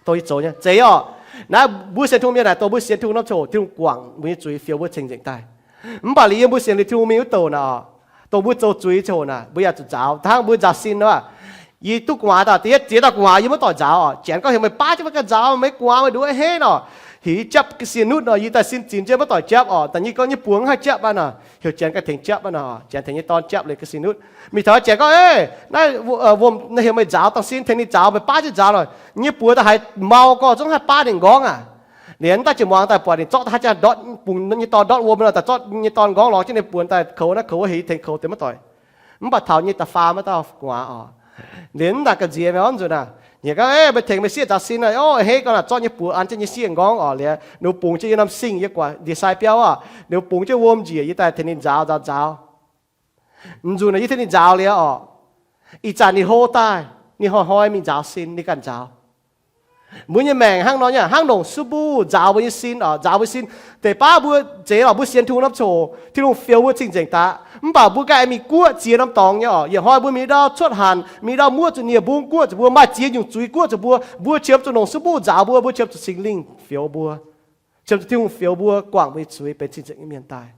dongh yie zoux nyei, zeiz oc. Naaiv mbuo sienx Tin-Hungh mienh naaic, dongh mbuo sienx Tin-Hungh norm ziangh hoc, Tin-Hungh guangc mbuo nyei zuiz, fiou mbuo cing-nzengc daaih. Mv baac liuz yie mbuo sienx liuz Tin-Hungh mingh wuov douc naaic oc, dongh mbuo zoux zuiz ziangh hoc naaic, mbuo yaac zuqc nzaaux. Hnangv mbuo nzaaux sin aqv, yie duqv gu'nguaaz daaih, da'yietv ziex dauh gu'nguaaz yie maiv doic nzaaux oc. Janx gorngv, heuc meih baav jienv maiv gaengh nzaaux, meih gu'nguaaz meih nduqc hei hei nor. Heuc japv ga'sie nutv nor, yie daaih sin zinx jienv maiv doic japv oc. Da'nyeic gorngv nyei buoz mv haih japv aqv nor, heuc janx ganh tengx japv aqv nor. Janx tengx nyei dorn japv liuz ga'sie nutv. Mingh taux janx gorngv, Ei, naaiv wuom naaiv heuc meih nzaaux, dangh sin tengx ninh nzaaux, meih baav jienv nzaaux nor. Nyei buoz daaih haiz mau gorx, zungv haih baav ninh nqorngv aac. Liuz daaih jiex muangx daaih buatc ninh zorqv haaix jangx ndortv bungx nyei dorn ndortv wuom nor, daaih zorqv nyei dorn nqorngv lorz jienv ninh buoz daaih koux naaiv koux wuov, heuc tengx koux deix maiv doic. Mv baac taux nyei da'faam wuov dauh gu'nguaaz oc, liuz mv daaih ga'nziex mi'aqv nzunc naaic. Ninh gorngv, Ei, meih tengx meih sieqv nzaaux sin aqv. Ov, a'hneiv gorngv naaic zorqv nyei buoz an jienv nyei sieqv nqorngv oc. Liuz ninh bungx jienv yie norm singh, yie guaax ndie-sai biauv aqv, ninh bungx jienv wuom njiec, yie daaih tengx ninh nzaaux nzaaux nzaaux. Nzunc naaic yie tengx ninh nzaaux liuz oc, ih zanc ninh hlo daaih, ninh hnoi-hnoi mingh nzaaux sin, ninh ganh nzaaux. Mbuo nyei maengc hnangv nor nyei, hnangv longc su-mbuh nzaaux mbuo nyei sin oc, nzaaux mbuo sin. Deix baav mbuo zeiz lorqc, mbuo sienx Tin-Hungh norm ziangh hoc, Tin-Hungh fiou mbuo cing-nzengc daaih. Mv baac mbuo ganh mingh guoqv ziex norm dorngx nyei oc. Yietc hnoi mbuo mingh ndau cuotv hanc, mingh ndau muoqv zuqc nie mbung guoqv zuqc mbuo, maaih ziex nyungc zuiz guoqv zuqc mbuo. Mbuo qiemx zuqc longc su-mbuh nzaaux mbuo, mbuo qiemx zuqc Singx Lingh fiou mbuo, qiemx zuqc Tin-Hungh fiou mbuo guangc mbuo nyei zuiz benx cing-nzengc nyei mienh daaih.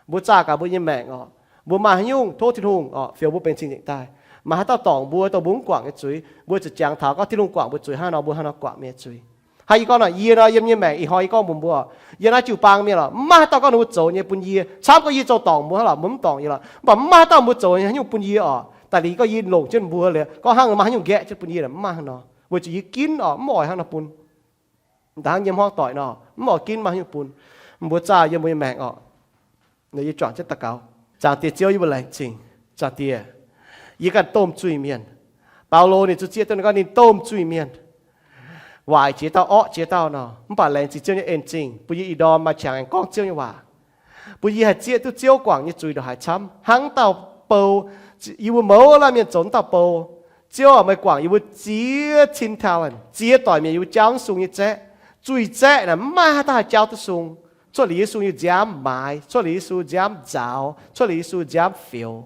Mbuo zaah gaax mbuo nyei maengc oc, mbuo maaih haaix nyungc tov Tin-Hungh oc fiou mbuo benx cing-nzengc daaih. Maaih haaix dauh dorngc mbuo, dongh mbuo mv guangc nyei zuiz, mbuo zuqc jangx taux gorngv Tin-Hungh guangc mbuo zuiz hnangv nor, mbuo hnangv nor guangc mienh zuiz. Hnangv yie gorngv naaic, yie nor yiem nyei maengc ih hnoi yie gorngv mbuox mbuo, yie naaiv jiu-baang mienh lorqc, mv maaih haaix dauh gorngv ninh mbuo zoux nyei bun yie. Camv gorngv yie zoux dorngc mbuo hnangv lorqc, mbuo mv dorngc yie lorqc, mv baac mv maaih haaix dauh mbuo zoux nyei haaix nyungc bun yie oc. Daaih liuz gorngv yie longc jienv mbuo liuz, gorngv hnangv maaih haaix nyungc nqaeqv jienv bun yie, mv maaih hnangv nor, weic zuqc yie ginv oc, mv oix hnangv nor bun. Da'hnangv yiem hmuangv doic nor, mv oix ginv maaih haaix nyungc bun. Mbuo zaah yiem mbuo nyei maengc oc. Yie juangc jienv daux gaux. Zaangc Diex Ziouv, yie mbuo laengz zingh. Zaangc Diex, yie ganh domh zuiz-mienh. Baulo ninh zuqc zieqv duqv ninh gorngv ninh domh zuiz-mienh, waaic jiex dauh, orqv jiex dauh nor. Mv baac laengz zingh Ziouv nyei en-zingh bun yie ih ndorm maaih qangx aengx gorngv Ziouv nyei waac, bun yie haih zieqv duqv Ziouv guangc nyei zuiz ndongc haaix camv. Hnangv dauh bou, yie mbuo mouz laanh mienh zoux dauh bou. Ziouv aac, meih guangc yie mbuo ziex cin talent, ziex doic mienh yie mbuo jauv mv sung nyei zaeqv. Zuiz zaeqv naaic mv maaih haaix dauh haih jauv duqv sung. Cuotv liuz Yesu nyei nziaamv maaiz, cuotv liuz Yesu nziaamv nzaaux, cuotv liuz Yesu nziaamv fioux.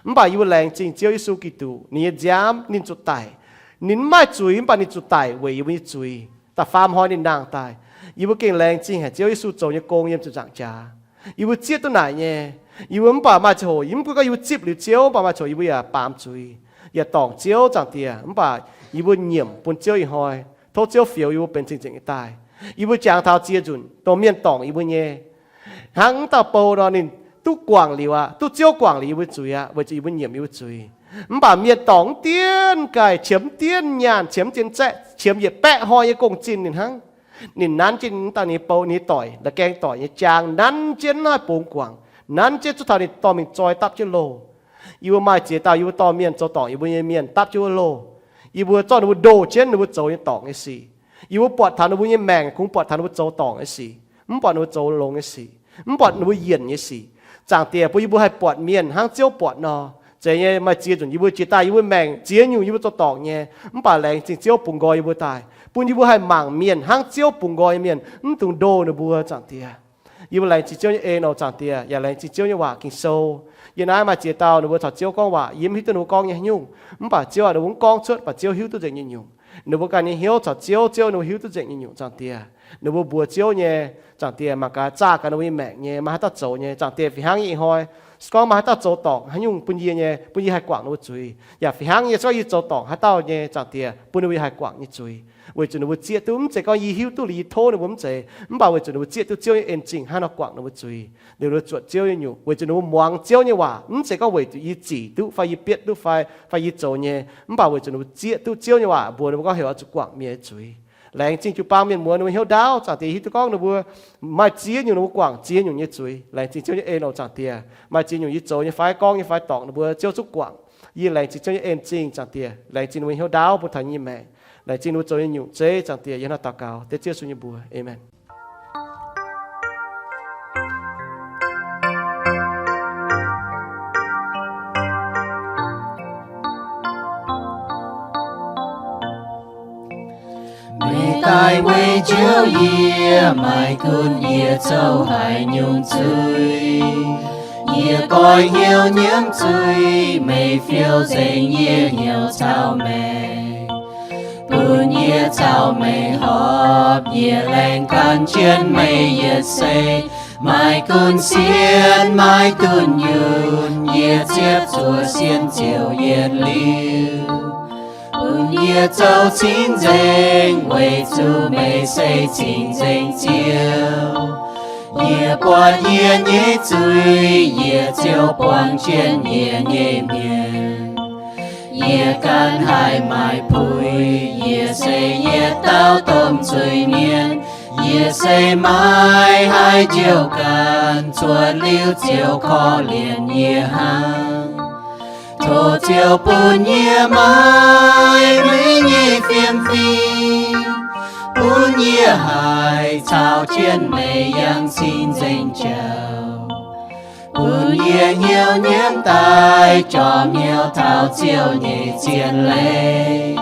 Mv baac yie mbuo laengz zingh Ziouv Yesu Giduc, ninh nyei nziaamv ninh zuqc daic. Ninh mv maaih zuiz, mv baac ninh zuqc daic weic yie mbuo nyei zuiz. Da'faam hnoi ninh nangh daaih, yie mbuo gengh laengz zingh haic Ziouv Yesu zoux nyei gong yiem ziepc nzaangc jaax. Yie mbuo zieqv duqv naaic nyei. Yie mbuo mv baac maaih ziangh hoc, yie mv gunv gorngv yie mbuo zipv liuz Ziouv, mv baac maaih ziangh hoc yie mbuo yaac baamz zuiz, yaac dorngc Ziouv. Zaangc Diex, mv baac yie mbuo nyiemc bun Ziouv ih hnoi. Tov Ziouv fioux yie mbuo benx cing-nzengc nyei daaih. Yie mbuo jangx taux ziex nzunc dongh mienh dorngc yie mbuo nyei. Hnangv dauh bou nor, ninh duqv guangc liuz aqv, duqv Ziouv guangc liuz yie mbuo zuiz aqv, weic zuqc yie mbuo nyiemc yie mbuo zuiz. Mv baac mienh dorngc mv dienh gaic, qiemx mv dienh nyaanh, qiemx mv dienh zaeqv, qiemx yietc baeqv hnoi nyei gong-zinh ninh hnangv. Ninh nanv jienv dauh ninh bou, ninh doic, la'gaeng doic nyei jaang, nanv jienv mv haih bungx guangc, nanv jienv zuqc taux ninh dorh mingh zoi dapv jienv loh. Yie mbuo maaih ziex dauh yie mbuo dorh mienh zoux dorngc yie mbuo nyei mienh dapv jienv wuov loh. Yie mbuo zorqv ninh mbuo ndoh jienv ninh mbuo zoux nyei dorngc nyei sic. Yie mbuo buatc taux ninh mbuo nyei maengc, kungx buatc taux ninh mbuo zoux dorngc nyei sic, mv buatc ninh mbuo zoux longx nyei sic, mv buatc ninh mbuo yienc nyei sic. Zaangc Diex, bun yie mbuo haih buatc mienh hnangv Ziouv buatc nor. Zeiz nyei, maaih ziex nyungc yie mbuo jiex daaih yie mbuo maengc ziex nyungc yie mbuo zoux dorngc nyei, mv baac laengz zingh Ziouv bungx nqoi yie mbuo daaih, bun yie mbuo haih mangc mienh hnangv Ziouv bungx nqoi nyei mienh, mv dungx ndoh ninh mbuo, Zaangc Diex. Yie mbuo laengz zingh Ziouv nyei en oc, Zaangc Diex, yaac laengz zingh Ziouv nyei waac, Ging-Sou. Yie naaiv maaih ziex dauh ninh mbuo caux Ziouv gorngv waac, yie mv hiuv duqv ninh mbuo gorngv nyei haaix nyungc, mv baac Ziouv ninh mbuo mv gorngv cuotv, mv baac Ziouv hiuv duqv nzengc nyei nyungc. Ninh mbuo ganh nyei hnyouv caux Ziouv, Ziouv ninh mbuo hiuv duqv nzengc nyei nyungc, Zaangc Diex. Ninh mbuo mbuox Ziouv nyei, Zaangc Diex, mangc gaax zaah gaax ninh mbuo nyei maengc nyei, maaih haaix dauh zoux nyei, Zaangc Diex, fih hnangv nyei ih hnoi, se gorngv maaih haaix dauh zoux dorngc haaix nyungc bun yie nyei, bun yie haih guangc ninh mbuo zuiz. Yaac fih hnangv nyei, se gorngv yie zoux dorngc haaix dauh nyei, Zaangc Diex, bun ninh mbuo yaac haih guangc nyei zuiz. Weic zuqc ninh mbuo zieqv duqv, mv zeiz gorngv yie hiuv duqv liuz yie tov ninh mbuo, mv zeiz, mv baac weic zuqc ninh mbuo zieqv duqv Ziouv nyei en-zingh hnangv nor guangc ninh mbuo zuiz, ninh mbuo zuotc Ziouv nyei nyungc. Weic zuqc ninh mbuo muangx Ziouv nyei waac, mv zeiz gorngv weic zuqc yie zic duqv fai yie bietv duqv fai, fai yie zoux nyei, mv baac weic zuqc ninh mbuo zieqv duqv Ziouv nyei waac mbuox ninh mbuo gorngv heuc oix zuqc guangc mienh nyei zuiz. Laengz zingh jiu-baang mienh muoz ninh mbuo hnyouv ndaauv, Zaangc Diex, hiuv duqv gorngv ninh mbuo maaih ziex nyungc ninh mbuo guangc ziex nyungc nyei zuiz. Laengz zingh Ziouv nyei en oc, Zaangc Diex. Maaih ziex nyungc yie zoux nyei fai gorngv nyei fai dorngc ninh mbuo, Ziouv zungv guangc. Yie laengz zingh Ziouv nyei en-zingh, Zaangc Diex. Laengz zingh ninh mbuo hnyouv ndaauv bun taux nyei maengc. Laengz zingh ninh mbuo zoux nyei nyungc zeiv, Zaangc Diex. Yie hnangv naaiv daux gaux dengv Ziouv Yesu nyei mbuox. Aamen. Meih daaih weic njoux yie, maiv gunv yie zoux haaix nyungc zuiz. Yie goiv hnyouv nyiemv zuiz, meih fiou nzengc yie hnyouv caux meih, bun yie caux meih horpc. Yie laengz gan jienv meih yietc seix, maiv gunv sienx maiv gunv yunh, yie ziepc zuoqv sienx ziouc yietc liuz. Bun yie zoux cing-nzengc, weic zuqc meih se cing-nzengc Ziouv. Yie buatc yie nyei zuiz, yie ziouc buangh jienv yie nyei mienh. Yie ganh haih maaih puix, yie se yietc dauh domh zuiz mienh. Yie se maiv haih njoux ganh, zuotc liuz ziouc korv-lienh yie hnangv. Tov Ziouv bun yie maaih meih nyei fiem-fim, bun yie haih caux jienv meih yangh cing-nzengc jauv. Bun yie hnyouv nyiemv daaih jorm hnyouv taux Ziouv nyei zien leiz,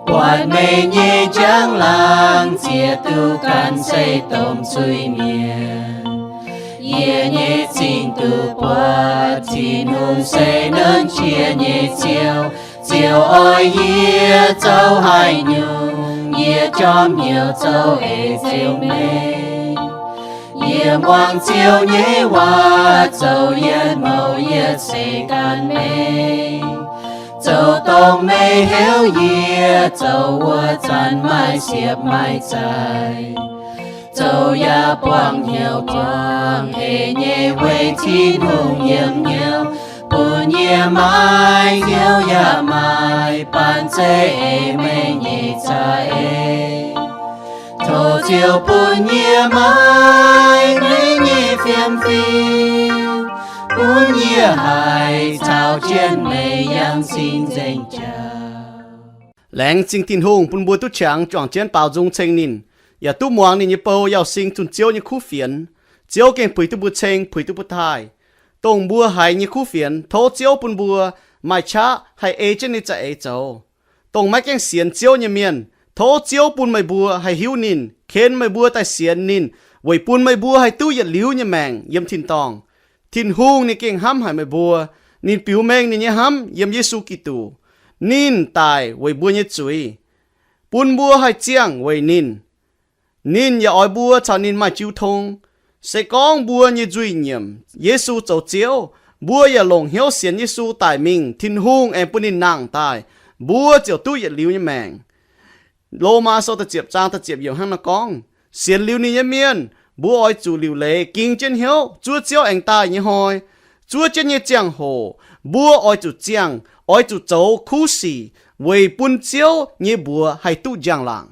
buatc meih nyei njang-laangc ziex duqv ganh se domh zuiz-mienh. Yie nyei zingh duqv buatc Tin-Hungh se nernh qiex nyei Ziouv. Ziouv oix yie zoux haaix nyungc, yie jorm hnyouv zoux eix Ziouv nyei. Yie muangx Ziouv nyei waac zoux yietc mouc yietc seix gan meih. Zoux dongh meih heuc yie zoux wuov zanc maaih siepv maaih zaic. Zoux yaac buangh hnyouv buangh eix nyei weic Tin-Hungh yiem hnyouv, bun yie maaih hnyouv yaac maaih banh zeiv eix meih nyei za'eix. Tov Ziouv bun yie maaih meih nyei fiem-fim, bun yie haih caux jienv meih yangh cing-nzengc jauv. Laengz zingh Tin-Hungh bun mbuo duqv qangx juangc jienv baaux nzung ceng ninh, yaac duqv muangx ninh nyei bou Yauh Sing zunh Ziouv nyei kuv fienx. Ziouv gengh puix duqv mbuo ceng, puix duqv mbuo taaih. Dongh mbuo haiz nyei kuv fienx, tov Ziouv bun mbuo maaih qaqv haih ei jienv ninh za'eix zoux. Dongh maiv gaengh sienx Ziouv nyei mienh, tov Ziouv bun meih mbuo haih hiuv ninh, ken meih mbuo daaih sienx ninh, weic bun meih mbuo haih duqv yietc liuz nyei maengc yiem tin-dorngh. Tin-Hungh ninh gengh hnamv haic meih mbuo. Ninh biux mengh ninh nyei hnamv yiem Yesu Giduc. Ninh daic weic mbuo nyei zuiz, bun mbuo haih ziangh weic ninh. Ninh yaac oix mbuo caux ninh maaih jiu tong. Se gorngv mbuo nyei nzuih nyiemc Yesu zoux Ziouv, mbuo yaac longc hnyouv sienx Yesu daic mingh, Tin-Hungh aengx bun ninh nangh daaih, mbuo ziouc duqv yietc liuz nyei maengc. Lomaa Sou da'ziepc zaang da'ziepc yiemc hnangv naaiv gorngv, sienx liuz ninh nyei mienh, mbuo oix zuqc liuc leiz ging jienv hnyouv zuov Ziouv aengx daaih nyei hnoi. Zuov jienv nyei ziangh hoc, mbuo oix zuqc ziangh, oix zuqc zoux kuv sic weic bun Ziouv nyei mbuox haih duqv njang-laangc.